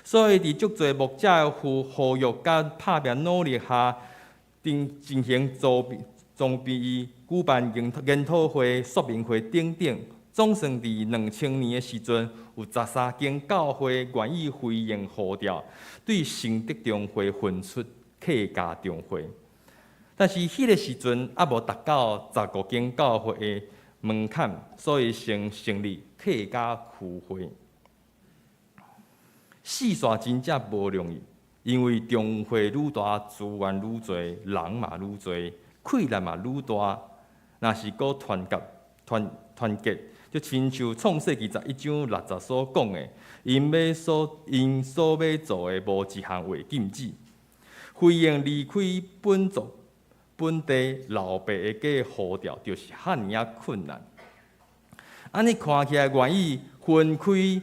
所以佇足濟牧者的呼呼籲佮拍拚努力下，進進行組裝備舉辦研研討會、說明會等等，總算佇2000年的時陣，有13間教會願意回應呼召，對成德中會分出客家中會。但是彼个時陣猶無達到15間教會的門檻，所以先成立客家區會。四線真正無容易，因為中會愈大，資源愈濟，人嘛愈濟，氣力嘛愈大。若是閣團結團團結，就親像創世記11章6節所講的，𪜶所欲做的，無一項會禁止。回應離開本族本地老爸的家呼召，就是遐爾仔困難。按呢看起來，願意分開，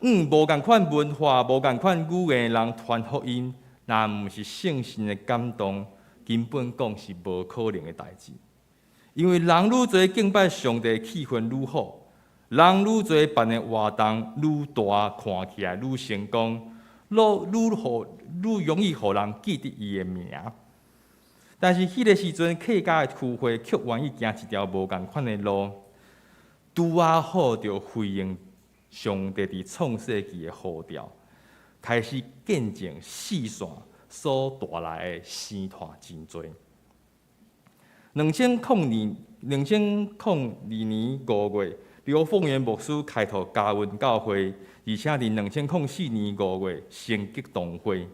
無仝款文化、無仝款語言的人傳福音，若毋是聖神的感動，根本講是無可能的代誌。因為人愈濟敬拜上帝，氣氛愈好；人愈濟辦的活動愈大，看起來愈成功，愈愈予愈容易予人記得伊的名。但是彼个時陣，客家的區會卻願意行一條無仝款的路，拄仔好就回應上帝佇創世記的呼召，開始見證四線所帶來的生湠真濟。2002年5月，劉鳳元牧師開拓嘉雲教會，而且佇2004年5月成立堂會。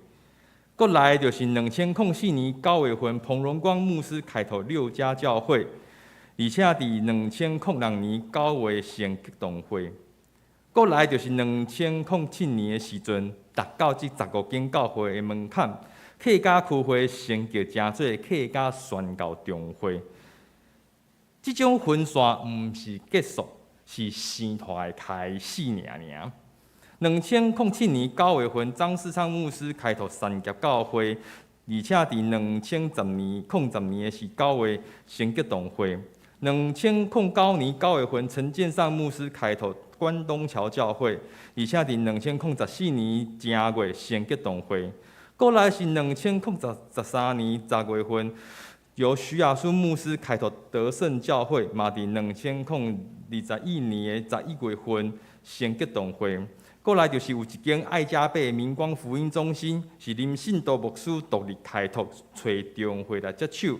閣來就是2004年9月份，彭榮光牧師開拓六家教會，而且佇2006年9月成立堂會。閣來就是2007年的時陣，達到這15間教會的門檻，客家區會升格成做客家宣教中會。這種分線毋是結束，是生湠的開始爾爾。2007年9月份，張世昌牧師開拓三峽教會，而且佇兩千十年、空十年的是九月成立堂會。2009年9月份，陳建尚牧師開拓關東橋教會，而且佇2014年正月成立堂會。閣來是2013年10月份，由徐雅書牧師開拓得勝教會，嘛佇2021年的11月份成立堂會。閣來就是有一間愛加貝明光福音中心，是林信道牧師獨立開拓，揣中會來接手，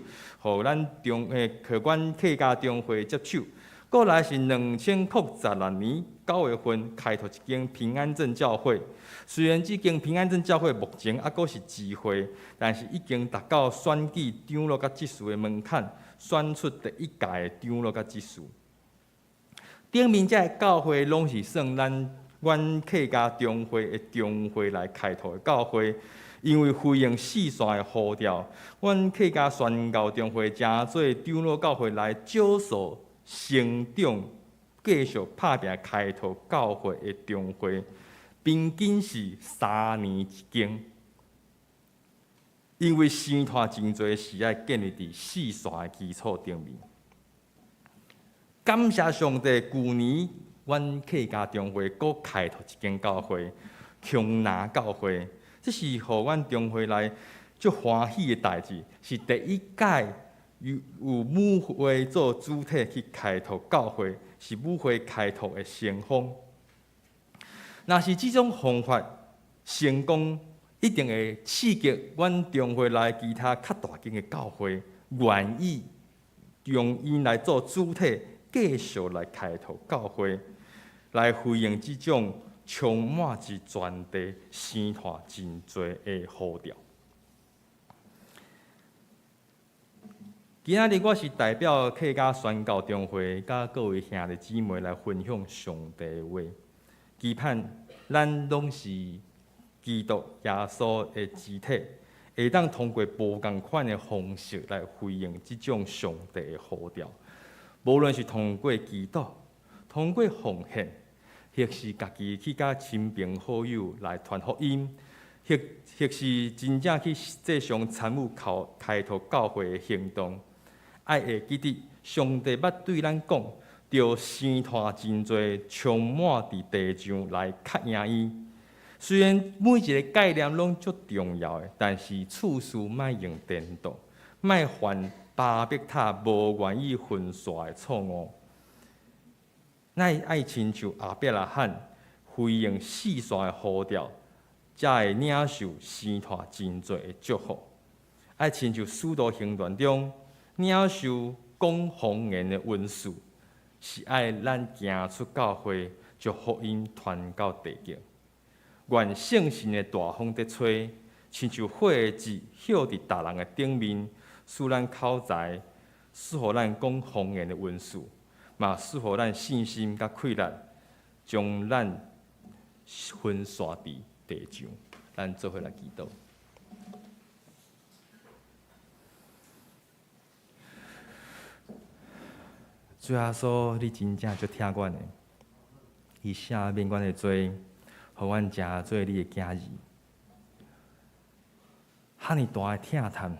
予咱中誒，予阮客家中會接手。閣來是2016年9月份開拓一間平安鎮教會，雖然這間平安鎮教會目前猶閣是支會，但是已經達到選舉長老佮執事的門檻，選出第一屆的長老佮執事。頂面這个教會攏是算咱阮客家中會的中會來開拓的教會，因為回應四線的呼召，阮客家宣教中會成做長老教會來少數成長繼續拍拚開拓教會的中會，平均是3年一間。因為生湠真濟是愛建立佇四線的基礎頂面。感謝上帝，舊年阮客家中會閣開拓一間教會，瓊拿教會，這是予阮中會內足歡喜的代誌，是第一屆有母會做主體去開拓教會，是母會開拓的先鋒。若是這種方法成功，一定會刺激阮中會內其他較大間的教會，願意用𪜶來做主體，繼續來開拓教會，來回應這種充滿佇全地生湠真濟的呼召。今仔日我是代表客家宣教中會，佮各位兄弟姊妹來分享上帝的話，期盼咱攏是基督耶穌的肢體，會當通過無仝款的方式來回應這種上帝的呼召。無論是通過祈禱、通過奉獻，或是家己去佮親朋好友來傳福音，或是真正去實際上參與開拓教會的行動，愛會記得上帝捌對咱講，著生湠真濟充滿佇地上來較贏伊。雖然每一个概念攏足重要的，但是處事莫用顛倒，莫犯巴別塔無願意分散的錯誤。咱愛親像亞伯拉罕回應四線的呼召，才會領受生湠真濟的祝福。愛親像使徒行傳中領受講方言的恩賜，是愛咱行出教會，將福音傳到地極。願聖神的大風佇吹，親像火的舌歇佇逐人的頂面，賜咱口才，賜予咱講方言的恩賜，嘛賜予咱信心佮氣力，將咱分散佇地上。咱做伙來祈禱。主耶穌，你真正足疼阮的，伊赦免阮的罪，予阮成做你的囝兒。遐爾大的疼痛，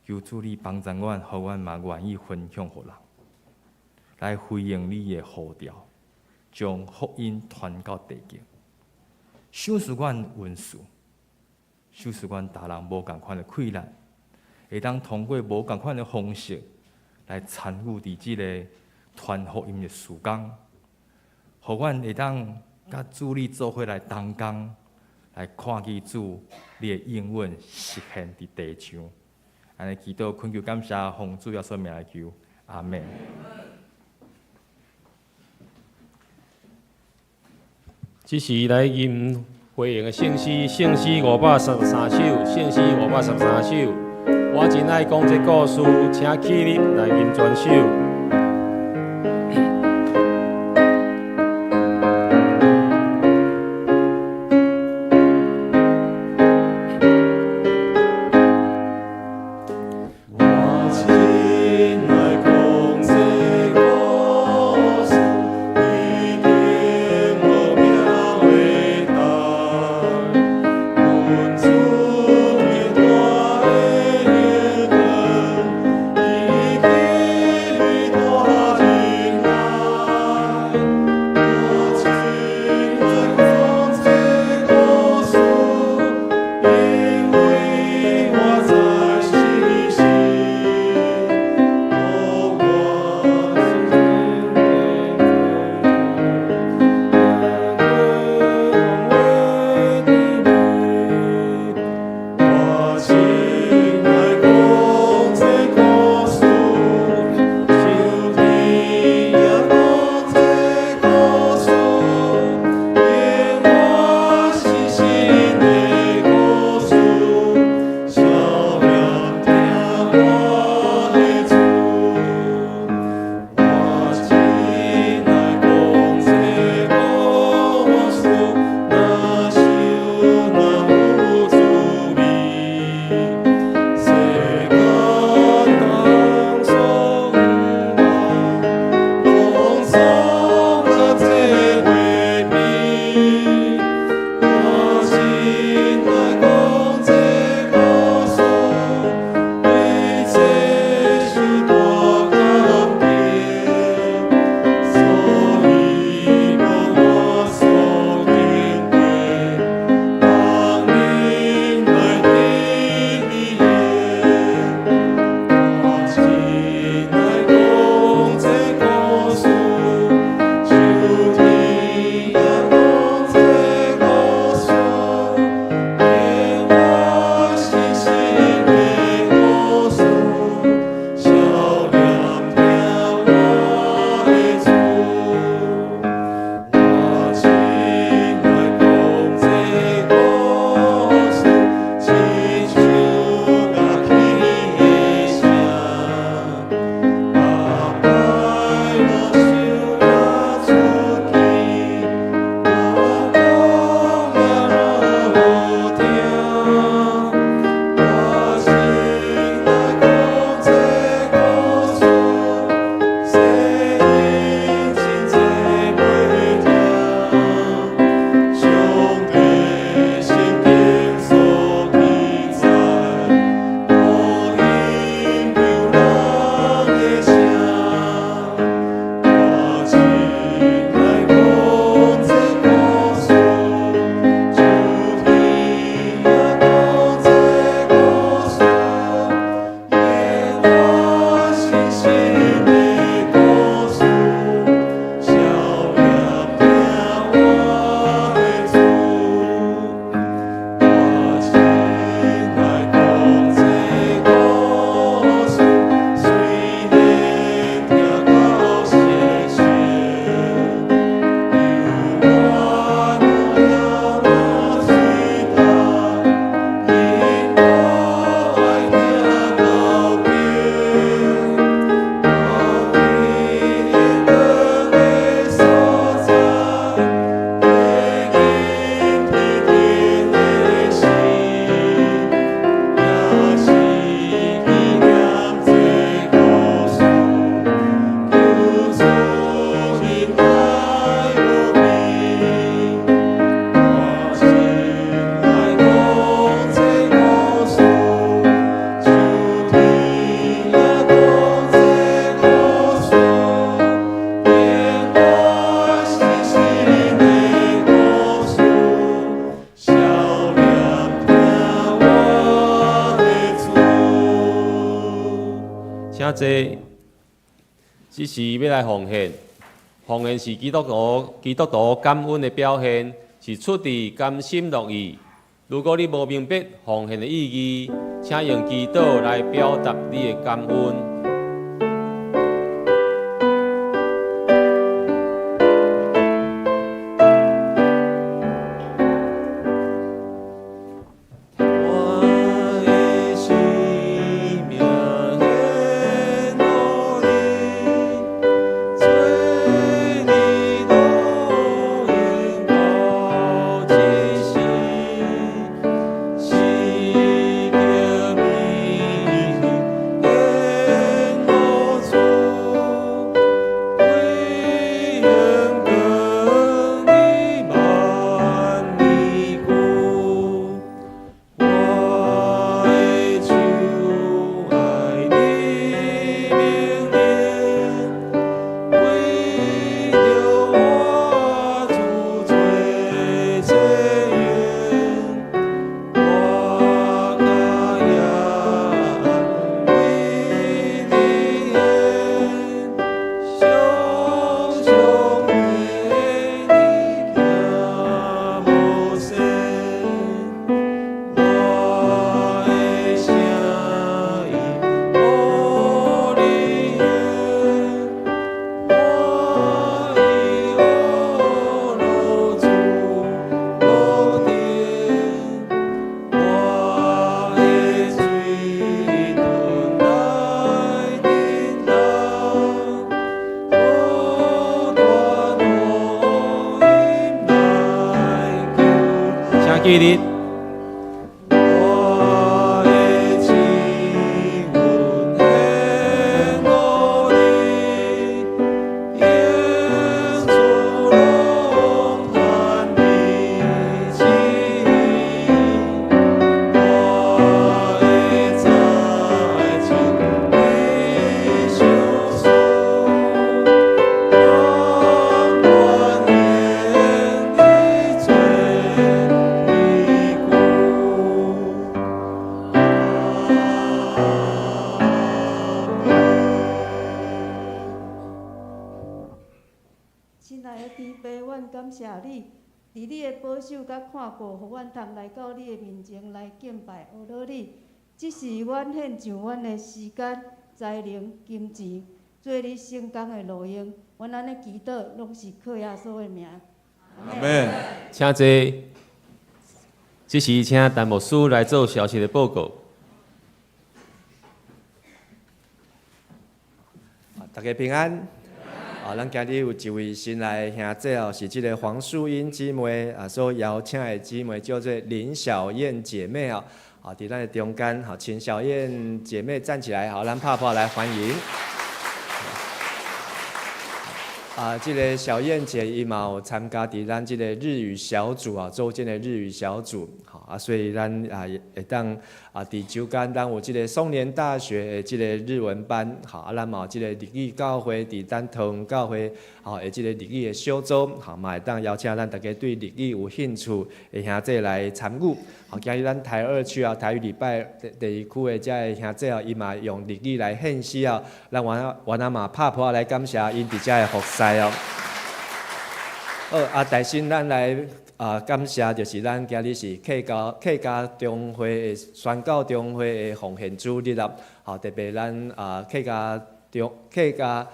求主你幫助阮，予阮嘛願意分享予人，來回應你的呼召，將福音傳到地極。賞賜阮恩賜，賞賜阮逐人無仝款的氣力，會當通過無仝款的方式來參與佇這个傳福音的事工，予阮會當佮主你做伙來同工，來看見主你的應允實現佇地上。按呢祈禱懇求感謝，奉主耶穌名來求，阿們。這是來吟回應的聖詩，聖詩513首，聖詩513首。我真愛講這故事，請起立來吟全首。我真愛講這故事，請坐。這時欲來奉獻，奉獻是基督徒感恩的表現，是出自甘心樂意。如果你無明白奉獻的意義，請用祈禱來表達你的感恩。請起立。親愛的天父，阮感謝你，佇你的保守佮看顧，予阮通來到你的面前來敬拜阿羅你。這是阮獻上阮的時間、才能、金錢，做你聖工的路用。阮按呢祈禱，攏是靠耶穌的名。阿們。請坐。這時請陳牧師來做消息的報告。大家平安。啊，咱今日有一位新來的兄姐哦，是這个黃淑英姊妹啊，所邀請的姊妹叫做林小燕姐妹哦。啊，佇咱的中間，好，請小燕姐妹站起來，好，咱拍拍來歡迎。啊，這个小燕姐伊嘛有參加佇咱這个日語小組啊，週間的日語小組，好啊，所以咱啊會當啊佇週間咱有這个松年大學的這個日文班，好啊，咱嘛有這個日語教會佇咱桃園教會，好的這個日語的小組，好嘛會當邀請咱大家對日語有興趣的兄弟來參與。好，今日咱台二區啊，台語禮拜第二區的這个兄弟啊，伊嘛用日語來獻詩啊，咱原來嘛拍噗仔來感謝𪜶佇遮的服侍哦。好，啊，大先咱來啊感謝，就是咱今日是客家中會的宣教中會的奉獻主日啦。好，特別咱啊客家中客家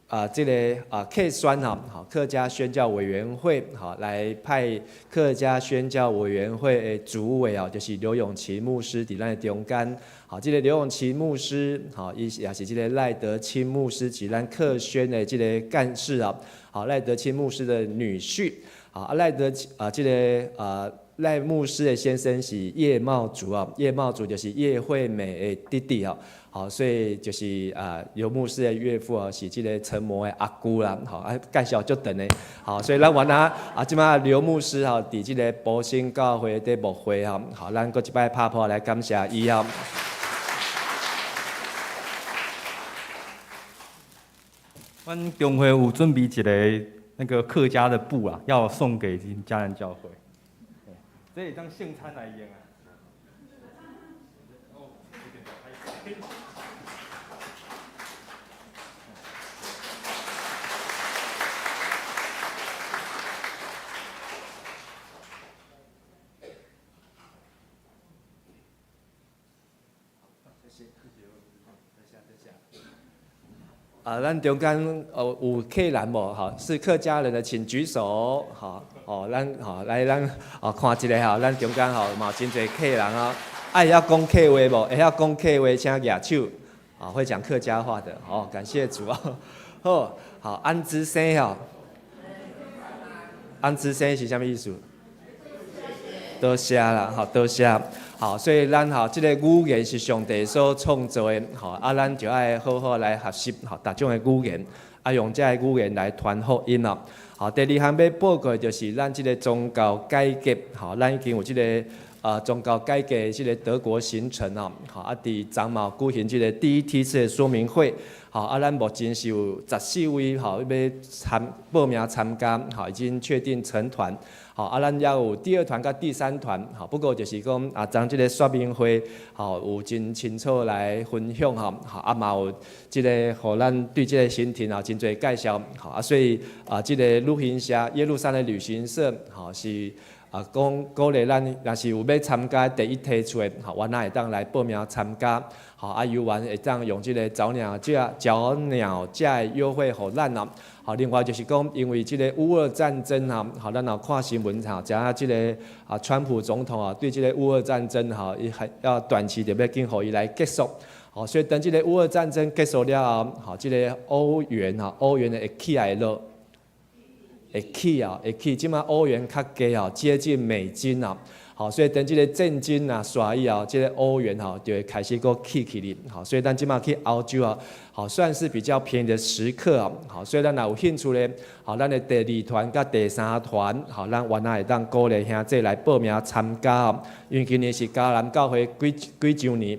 啊這个啊客宣吼，好客家宣教委員會好來派客家宣教委員會的主委哦，就是劉永琪牧師佇咱的中間。好，這个劉永琪牧師，好，伊也是這个賴德清牧師，是咱客宣的這个幹事啊。好，賴德清牧師的女婿。好，啊賴德啊，這个啊賴牧師的先生是葉茂竹啊，葉茂竹就是葉惠美的弟弟啊。好，所以就是啊劉牧師的岳父啊，是這个陳模的阿姑啦。好，啊介紹足長的。好，所以咱原來啊，這擺劉牧師吼，佇這个埔心教會佇牧會吼，好，咱閣一擺拍噗來感謝伊啊。阮中會有準備一个那個客家的布啊，要送給嘉南教會。這會當聖餐來用啊。啊，咱中間有客人無？吼，是客家人的請舉手。吼，哦，咱吼來咱哦看一下吼，咱中間吼嘛真濟客人啊。啊，會曉講客話無？會曉講客話請舉手。啊，會講客家話的，好，感謝主啊。好，好，安之生吼，安之生是啥物意思？多謝啦，好，多謝。好，所以咱吼，這个語言是上帝所創造的，吼，啊，咱就愛好好來學習，吼，逐種的語言，啊，用這个語言來傳福音哦。好，第二項欲報告就是咱這个宗教改革，吼，咱已經有這个宗教改革這个德國行程哦，好，啊，佇昨嘛舉行這个第一梯次的說明會，好，啊，咱目前是有14位，吼，欲參報名參加，好，已經確定成團。好，啊，咱猶有第二團佮第三團，好，不過就是講啊，昨這个說明會，吼，有真清楚來分享，吼，好，啊，嘛有這个，予咱對這个行程啊，真濟介紹，好，啊，所以啊，這个旅行社耶路撒冷旅行社，吼，是啊，講鼓勵咱，若是有欲參加第一梯次的，吼，阮仔會當來報名參加，好，啊，猶原會當用這个早鳥價、早鳥價的優惠予咱哦。好，另外就是講，因為這个烏俄戰爭啊，好，咱若看新聞吼，知影這个啊，川普總統啊，對這个烏俄戰爭吼，伊還要短期就欲緊予伊來結束。好，所以等這个烏俄戰爭結束了後，好，這个歐元吼，歐元會起來落，會起啊，會起，這擺歐元較低哦，接近美金啊。好，所以等這个戰爭啊煞以後，這个歐元吼就會開始閣起起來。好，所以咱這擺去歐洲啊，好，算是比較便宜的時刻啊。好，所以咱若有興趣咧，好，咱的第二團佮第三團，好，咱原來會當鼓勵兄弟來報名參加哦。因為今年是迦南教會幾幾週年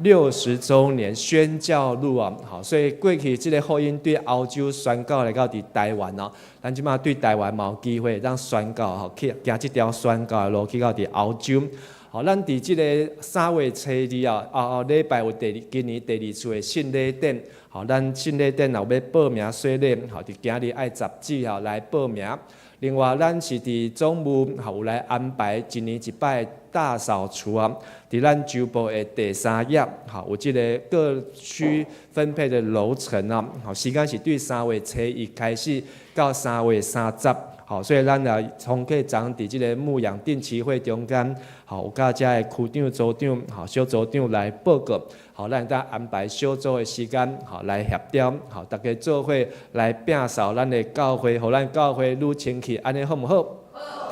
？60週年宣教路啊，好，所以過去這个福音對歐洲宣告來到佇台灣哦，咱這擺對台灣嘛有機會當宣告吼，去行這條宣教的路去到佇歐洲。好，咱佇這个3月初2啊，後後禮拜有第二今年第二次的聖禮典。好，咱聖禮典若有欲報名洗禮，好，佇今日愛10止吼來報名。另外，咱是佇總務吼有來安排一年一擺大掃除啊，佇咱周報的第三頁，吼有這个各區分配的樓層啊，好，時間是對3月初1開始到3月30，好，所以咱來從過昨佇這个牧養定期會中間，好，有佮遮的區長、組長、好小組長來報告，好，咱會當安排小組的時間，好來協調，好，大家做伙來摒掃咱的教會，予咱教會愈清氣，按呢好毋好？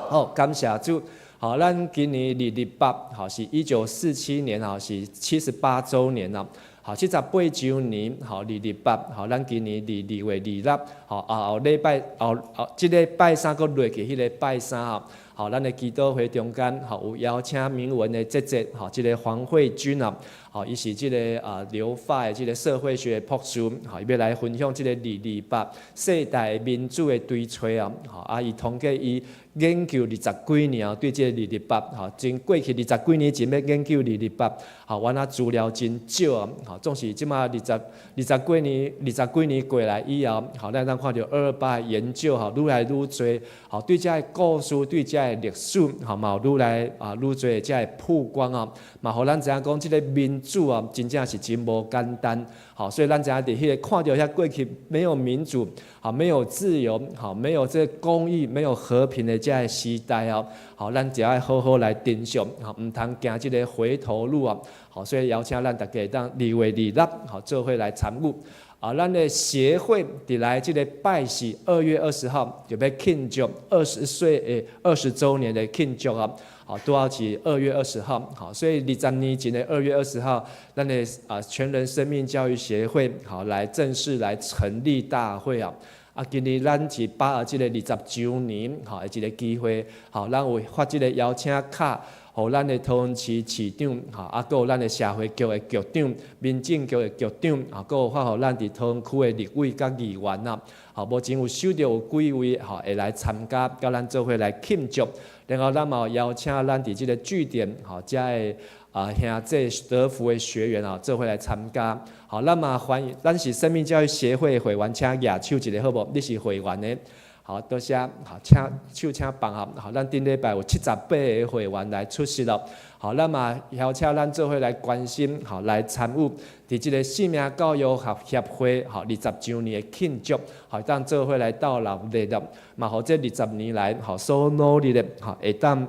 好，感謝主。好，咱今年228，好，是1947年，吼，是78週年啦。好，78週年，好，228，好，咱今年2月26，好，後禮拜後後這个拜三閣落去，彼个拜三吼，好，咱的祈禱會中間，吼，有邀請明文的姐姐，吼，這个黃慧君啊，好，伊是這个啊留法的這个社會學博士，好，伊欲來分享這个二二八世代民主的追揣啊，好，啊，伊統計伊研究二十幾年啊，對這个二二八，吼，真過去二十幾年前欲研究二二八，吼，原來資料真少啊，吼，總是這馬二十幾年，二十幾年過來以後，吼，咱通看著228研究吼，愈來愈濟，吼，對這个故事，對這个歷史，吼，嘛有愈來啊愈濟這个曝光啊，嘛予咱知影講，這个民主啊，真正是真無簡單，好，所以咱知影佇彼个看著遐過去沒有民主，好，沒有自由，好，沒有這個公義，沒有和平的這个時代哦，好，咱就愛好好來珍惜，好，毋通行這个回頭路啊，好，所以邀請咱大家會當2月26，好，做伙來參與。啊，咱的協會佇來這个拜四2月20號就欲慶祝20歲的20週年的慶祝啊！好，拄好是二月二十號，好，所以20年前的二月二十號，咱的啊全人生命教育協會好來正式來成立大會啊！啊，今年咱是把握這个20週年，吼，的一个機會，好，咱有發這个邀請卡，予咱的桃園市市長，吼，啊，閣有咱的社會局的局長、民政局的局長，啊，閣有發予咱佇桃園區的立委佮議員啊，好，目前有收著有幾位吼會來參加，佮咱做伙來慶祝。然後咱嘛有邀請咱佇這个據點，吼，遮的啊兄弟德福的學員啊，做伙來參加。好，咱嘛歡迎，咱是生命教育協會會員，請舉手一下好無？你是會員的。好，多謝，好，請手請放啊，好，咱頂禮拜有78個會員來出席咯。好，咱嘛邀請咱做伙來關心，好，來參與佇這個生命教育學協會，好，20週年的慶祝，好，當做伙來鬥熱鬧，嘛，予這20年來，好，所努力的，好，會當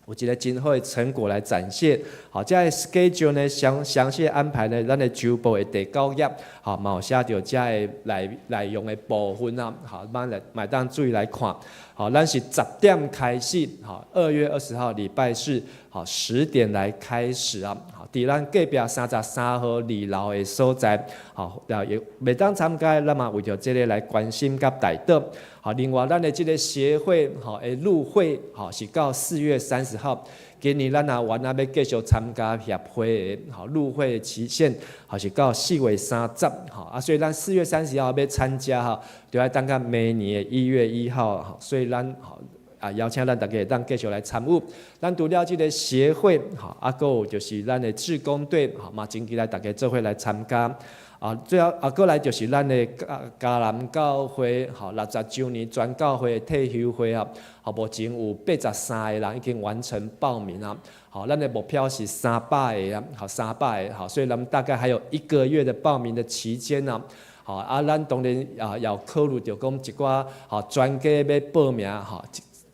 有一個真好的成果來展現。好，這个 schedule 呢，詳詳細安排呢，咱的週報的第九頁，好，嘛有寫著這个內內容的部分啊，好，咱來嘛會當注意來看。好，咱是10點開始，好，2月20號禮拜四，好，十點來開始啊。好，佇咱隔壁33號二樓的所在，好，也袂當參加，咱嘛為著這个來關心佮代禱。好，另外咱的這個協會，吼的入會，吼是到4月30號。今年咱若原來欲繼續參加協會的，吼入會期限，吼是到4月30，吼啊，所以咱4月30號欲參加吼，就愛等到明年的1月1號，吼，所以咱吼啊邀請咱大家會當繼續來參與。咱除了這个協會，吼啊，閣有就是咱的志工隊，吼嘛真期待大家做伙來參加。啊，最後啊，閣來就是咱的嘉嘉南教會，吼60週年全教會的退休會啊，好，目前有83個人已經完成報名啊。好，咱的目標是300個啊，好，300個，好，所以咱大概還有一個月的報名的期間呢。好，啊，咱當然啊，要考慮著講一寡吼專家欲報名，吼，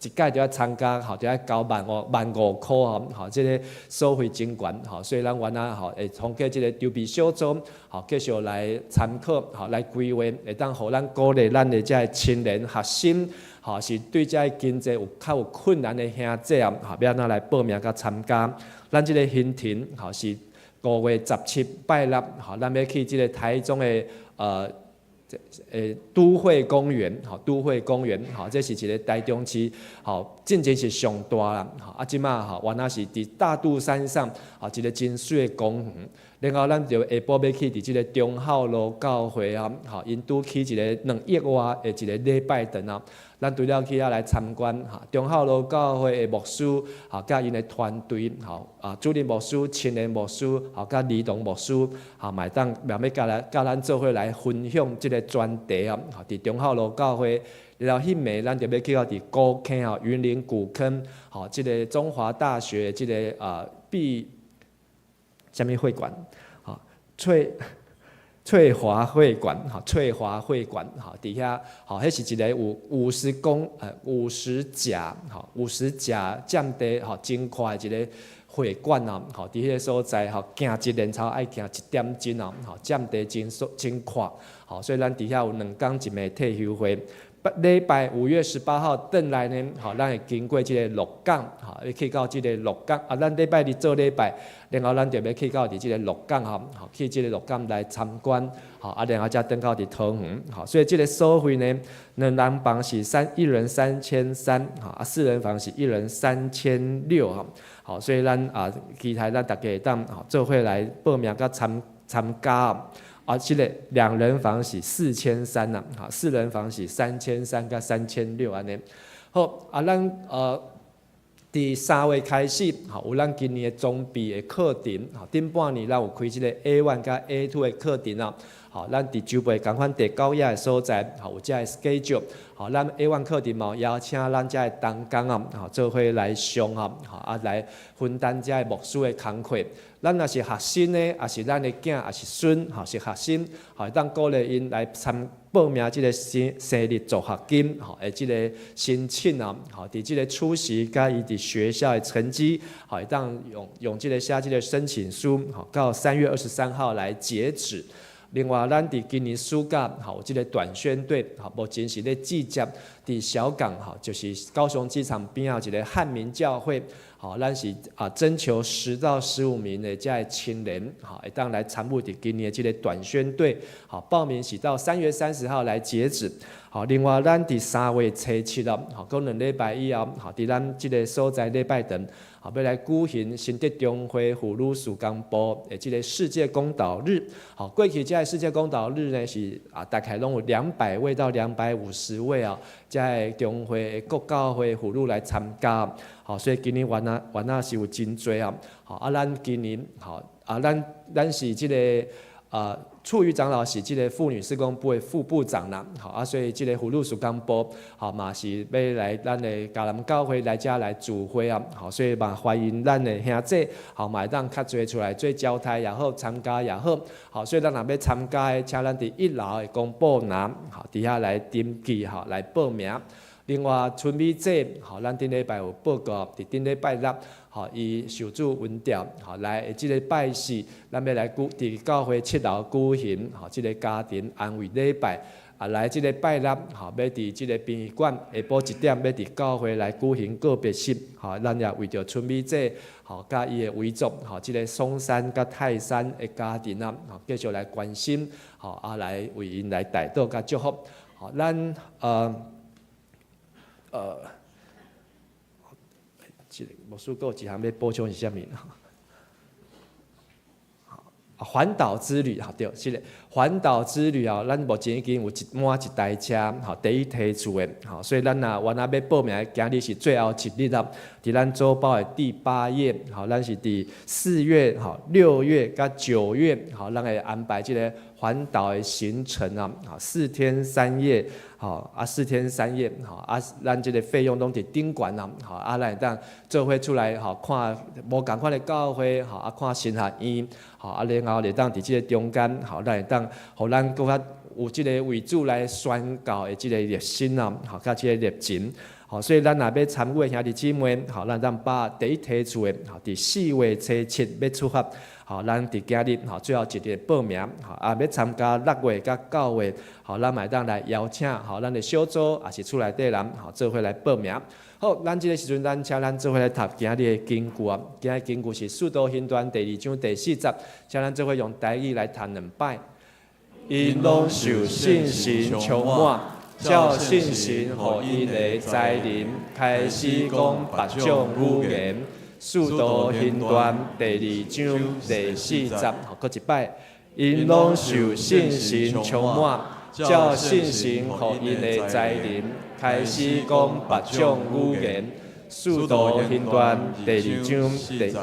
一屆就愛參加，吼，就愛交萬五箍吼，吼，這个收費真懸，吼，所以咱原來吼會通過這个籌備小組，吼，繼續來參考，吼，來規劃，會當予咱鼓勵咱的這个青年學生，吼，是對這个經濟有較有困難的兄弟啊，吼，欲按怎來報名佮參加？咱這个行程，吼，是5月17拜六，吼，咱欲去這个台中的都會公園，吼，都會公園，吼，這是一个台中市，吼，進前是上大啦，吼，啊，這馬吼，原來是佇大肚山上，吼，一个真媠的公園。然後咱就下晡欲去佇這个忠孝路教會啊，吼，𪜶拄起一个2億外的一个禮拜堂啊，咱除了去遐來參觀，哈，忠孝路教會的牧師，吼，佮𪜶的團隊，吼，啊，主任牧師、青年牧師，吼，佮兒童牧師，吼，嘛會當嘛欲佮來佮咱做伙來分享這个專題啊，吼，佇忠孝路教會。然後彼暝咱就欲去到佇古坑吼，雲林古坑，吼，這个中華大學這个啊畢啥物會館，吼，翠華會館，吼，翠華會館，吼，佇遐，吼，彼是一個有50甲，吼，50甲佔地，吼，真寬的一個會館啊，吼，佇彼个所在，吼，行一連操愛行一點鐘啊，吼，佔地真真闊，吼，所以咱佇遐有2工一暝退休會。禮拜5月18號轉來呢，吼，咱會經過這个鹿港，吼，欲去到這个鹿港，啊，咱禮拜日做禮拜，然後咱就欲去到佇這个鹿港，吼，吼，去這个鹿港來參觀，吼，啊，然後才轉到佇桃園，吼，所以這个收費呢，兩人房是一人3300，吼，啊，四人房是一人3600，吼，好，所以咱啊，期待咱大家會當吼做伙來報名佮參參加。啊，這个兩人房是4300啦，哈，四人房是3300佮3600按呢。好，啊，咱佇3月開始，吼，有咱今年的裝備的課程，吼，頂半年咱有開這个 A1 佮 A2 的課程啊，吼，咱佇週報仝款第九頁的所在，吼，有這个 schedule，吼，咱 A1 課程嘛有邀請咱這个同工啊，吼，做伙來上啊，吼，啊來分擔這个牧師的工課。咱若是學生呢，抑是咱的囝，抑是孫，吼，是學生，吼，會當鼓勵𪜶來參報名這个生日助學金，吼，的這个申請啊，吼，佇這个出席佮伊佇學校的成績，吼，會當用用這个寫這个申請書，吼，到3月23號來截止。另外，咱佇今年暑假，吼，有這个短宣隊，吼，目前是咧集結佇小港，吼，就是高雄機場邊仔一个漢民教會，吼，咱是啊徵求10到15名的這个青年，吼，會當來參與佇今年的這个短宣隊，好，報名是到3月30號來截止。好，另外咱佇3月初7咯，吼，閣2禮拜以後，吼，佇咱這个所在禮拜堂，吼，欲來舉行新德中會婦女事工部的這个世界公禱日。好，過去這个世界公禱日呢是啊，大概攏有200位到250位啊，這个中會的各教會婦女來參加。好，所以今年原來原來是有真濟啊。好，啊，咱今年吼，啊，咱咱是這个。處瑜長老是這个婦女事工部的副部長啦，好啊，所以這个婦女事工部，好嘛是欲來咱的迦南教會來遮來聚會啊，好，所以嘛歡迎咱的兄弟，好嘛會當較濟出來做交代也好，參加也好，好，所以咱若欲參加的，請咱佇一樓的公布欄，好，佇遐來登記，吼來報名。另外，春美姐，吼，咱頂禮拜有報告，佇頂禮拜六，吼，伊受主恩召，吼，來這个拜四，咱欲來舉佇教會七樓舉行，吼，這个家庭安慰禮拜。啊，來這个拜六，吼，欲佇這个殯儀館下晡一點，欲佇教會來舉行告別式，吼，咱也為著春美姐，吼，佮伊的遺族，吼，這个松山佮泰山的家庭啊，吼，繼續來關心，吼，啊，來為𪜶來代禱佮祝福，吼，咱這个牧師閣有一項欲補充是啥物？環島之旅，吼對，是的，環島之旅啊，咱目前已經有一滿一台車，吼，第一提出的，吼，所以咱若原來欲報名，今日是最後一日啊，佇咱週報的第八頁，吼，咱是佇4月、吼6月佮9月，吼，咱會安排這个環島的行程啊，4天3夜，吼啊四天三夜，吼啊，咱這个費用攏佇頂懸啊，吼啊，咱會當做伙出來，吼看無仝款的教會，吼啊看神學院，吼啊，然後會當佇這个中間，吼咱會當予咱閣較有這个為主來宣教的這个熱心啊，吼佮這个熱情，吼，所以咱若欲參與的兄弟姊妹，吼，咱當把第一提出的，吼，佇4月初7欲出發。吼，咱佇今日吼最後一日報名，吼啊欲參加6月佮9月，吼咱嘛會當來邀請，吼咱的小組抑是厝內底人，吼做伙來報名。好，咱這个時陣，咱請咱做伙來讀今日的經句啊。今日經句是《使徒行傳》第二章第四節，請咱做伙用台語來讀兩擺。𪜶攏受聖神充滿，照聖神予𪜶的才能，開始講別種語言。使徒行傳第二章第四節，吼，閣一擺，𪜶攏受聖神充滿，照聖神予𪜶的才能，開始講別種語言。使徒行傳第二章第。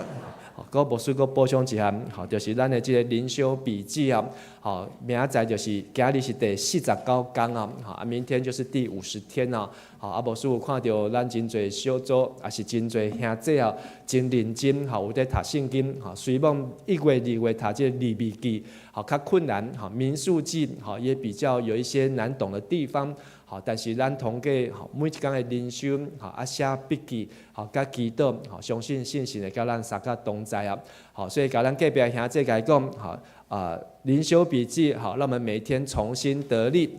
閣牧師閣補充一項，吼，就是咱的這个靈修筆記啊，吼，明仔載就是今日是第49工啊，吼，啊，明天就是第50天啊，吼，啊，牧師有看著咱真濟小組，抑是真濟兄弟啊，真認真，吼，有佇讀聖經，吼，雖罔1月、2月讀這个利未記，吼，較困難，吼，民數記，吼，也比較有一些難懂的地方。吼，但是咱通過吼每一工的靈修，吼啊寫筆記，吼佮祈禱，吼相信聖神會佮咱相佮同在啊。好，所以共咱隔壁兄弟共伊講，吼啊靈修筆記，好，讓我們每天重新得力。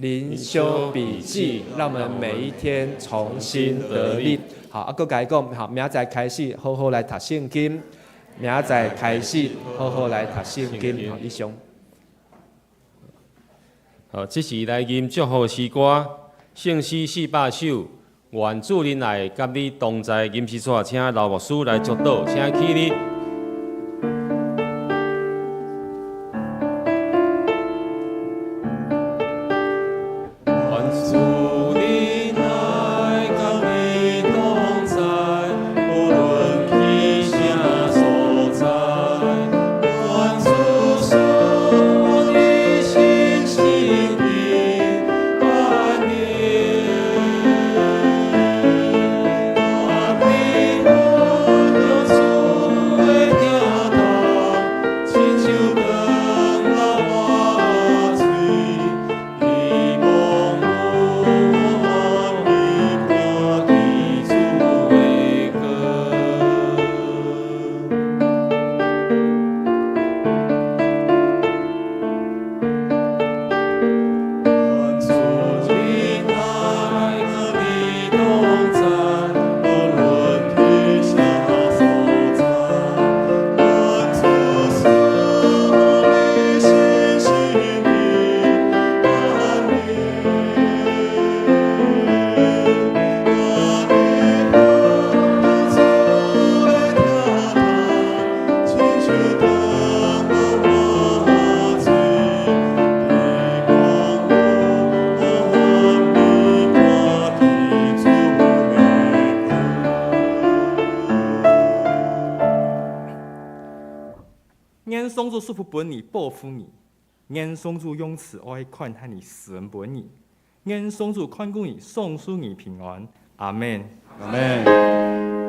靈修筆記，讓我們每一天重新得力。好，啊，閣共伊講，好，明仔載開始好好來讀聖經。明仔載開始好好來讀聖經。好，以上。好，這是來吟祝福詩歌，聖詩400首，願主恩愛佮你同在。吟詩所，請劉牧師來祝禱，請起立。願主恩愛佮你同在，無論去啥所在，願主賜你信心平安寧。願你得著主的主賜福分你，保護你；願上主用慈愛看待你，施恩分你；願上主看顧你，賞賜你平安。阿門。阿門。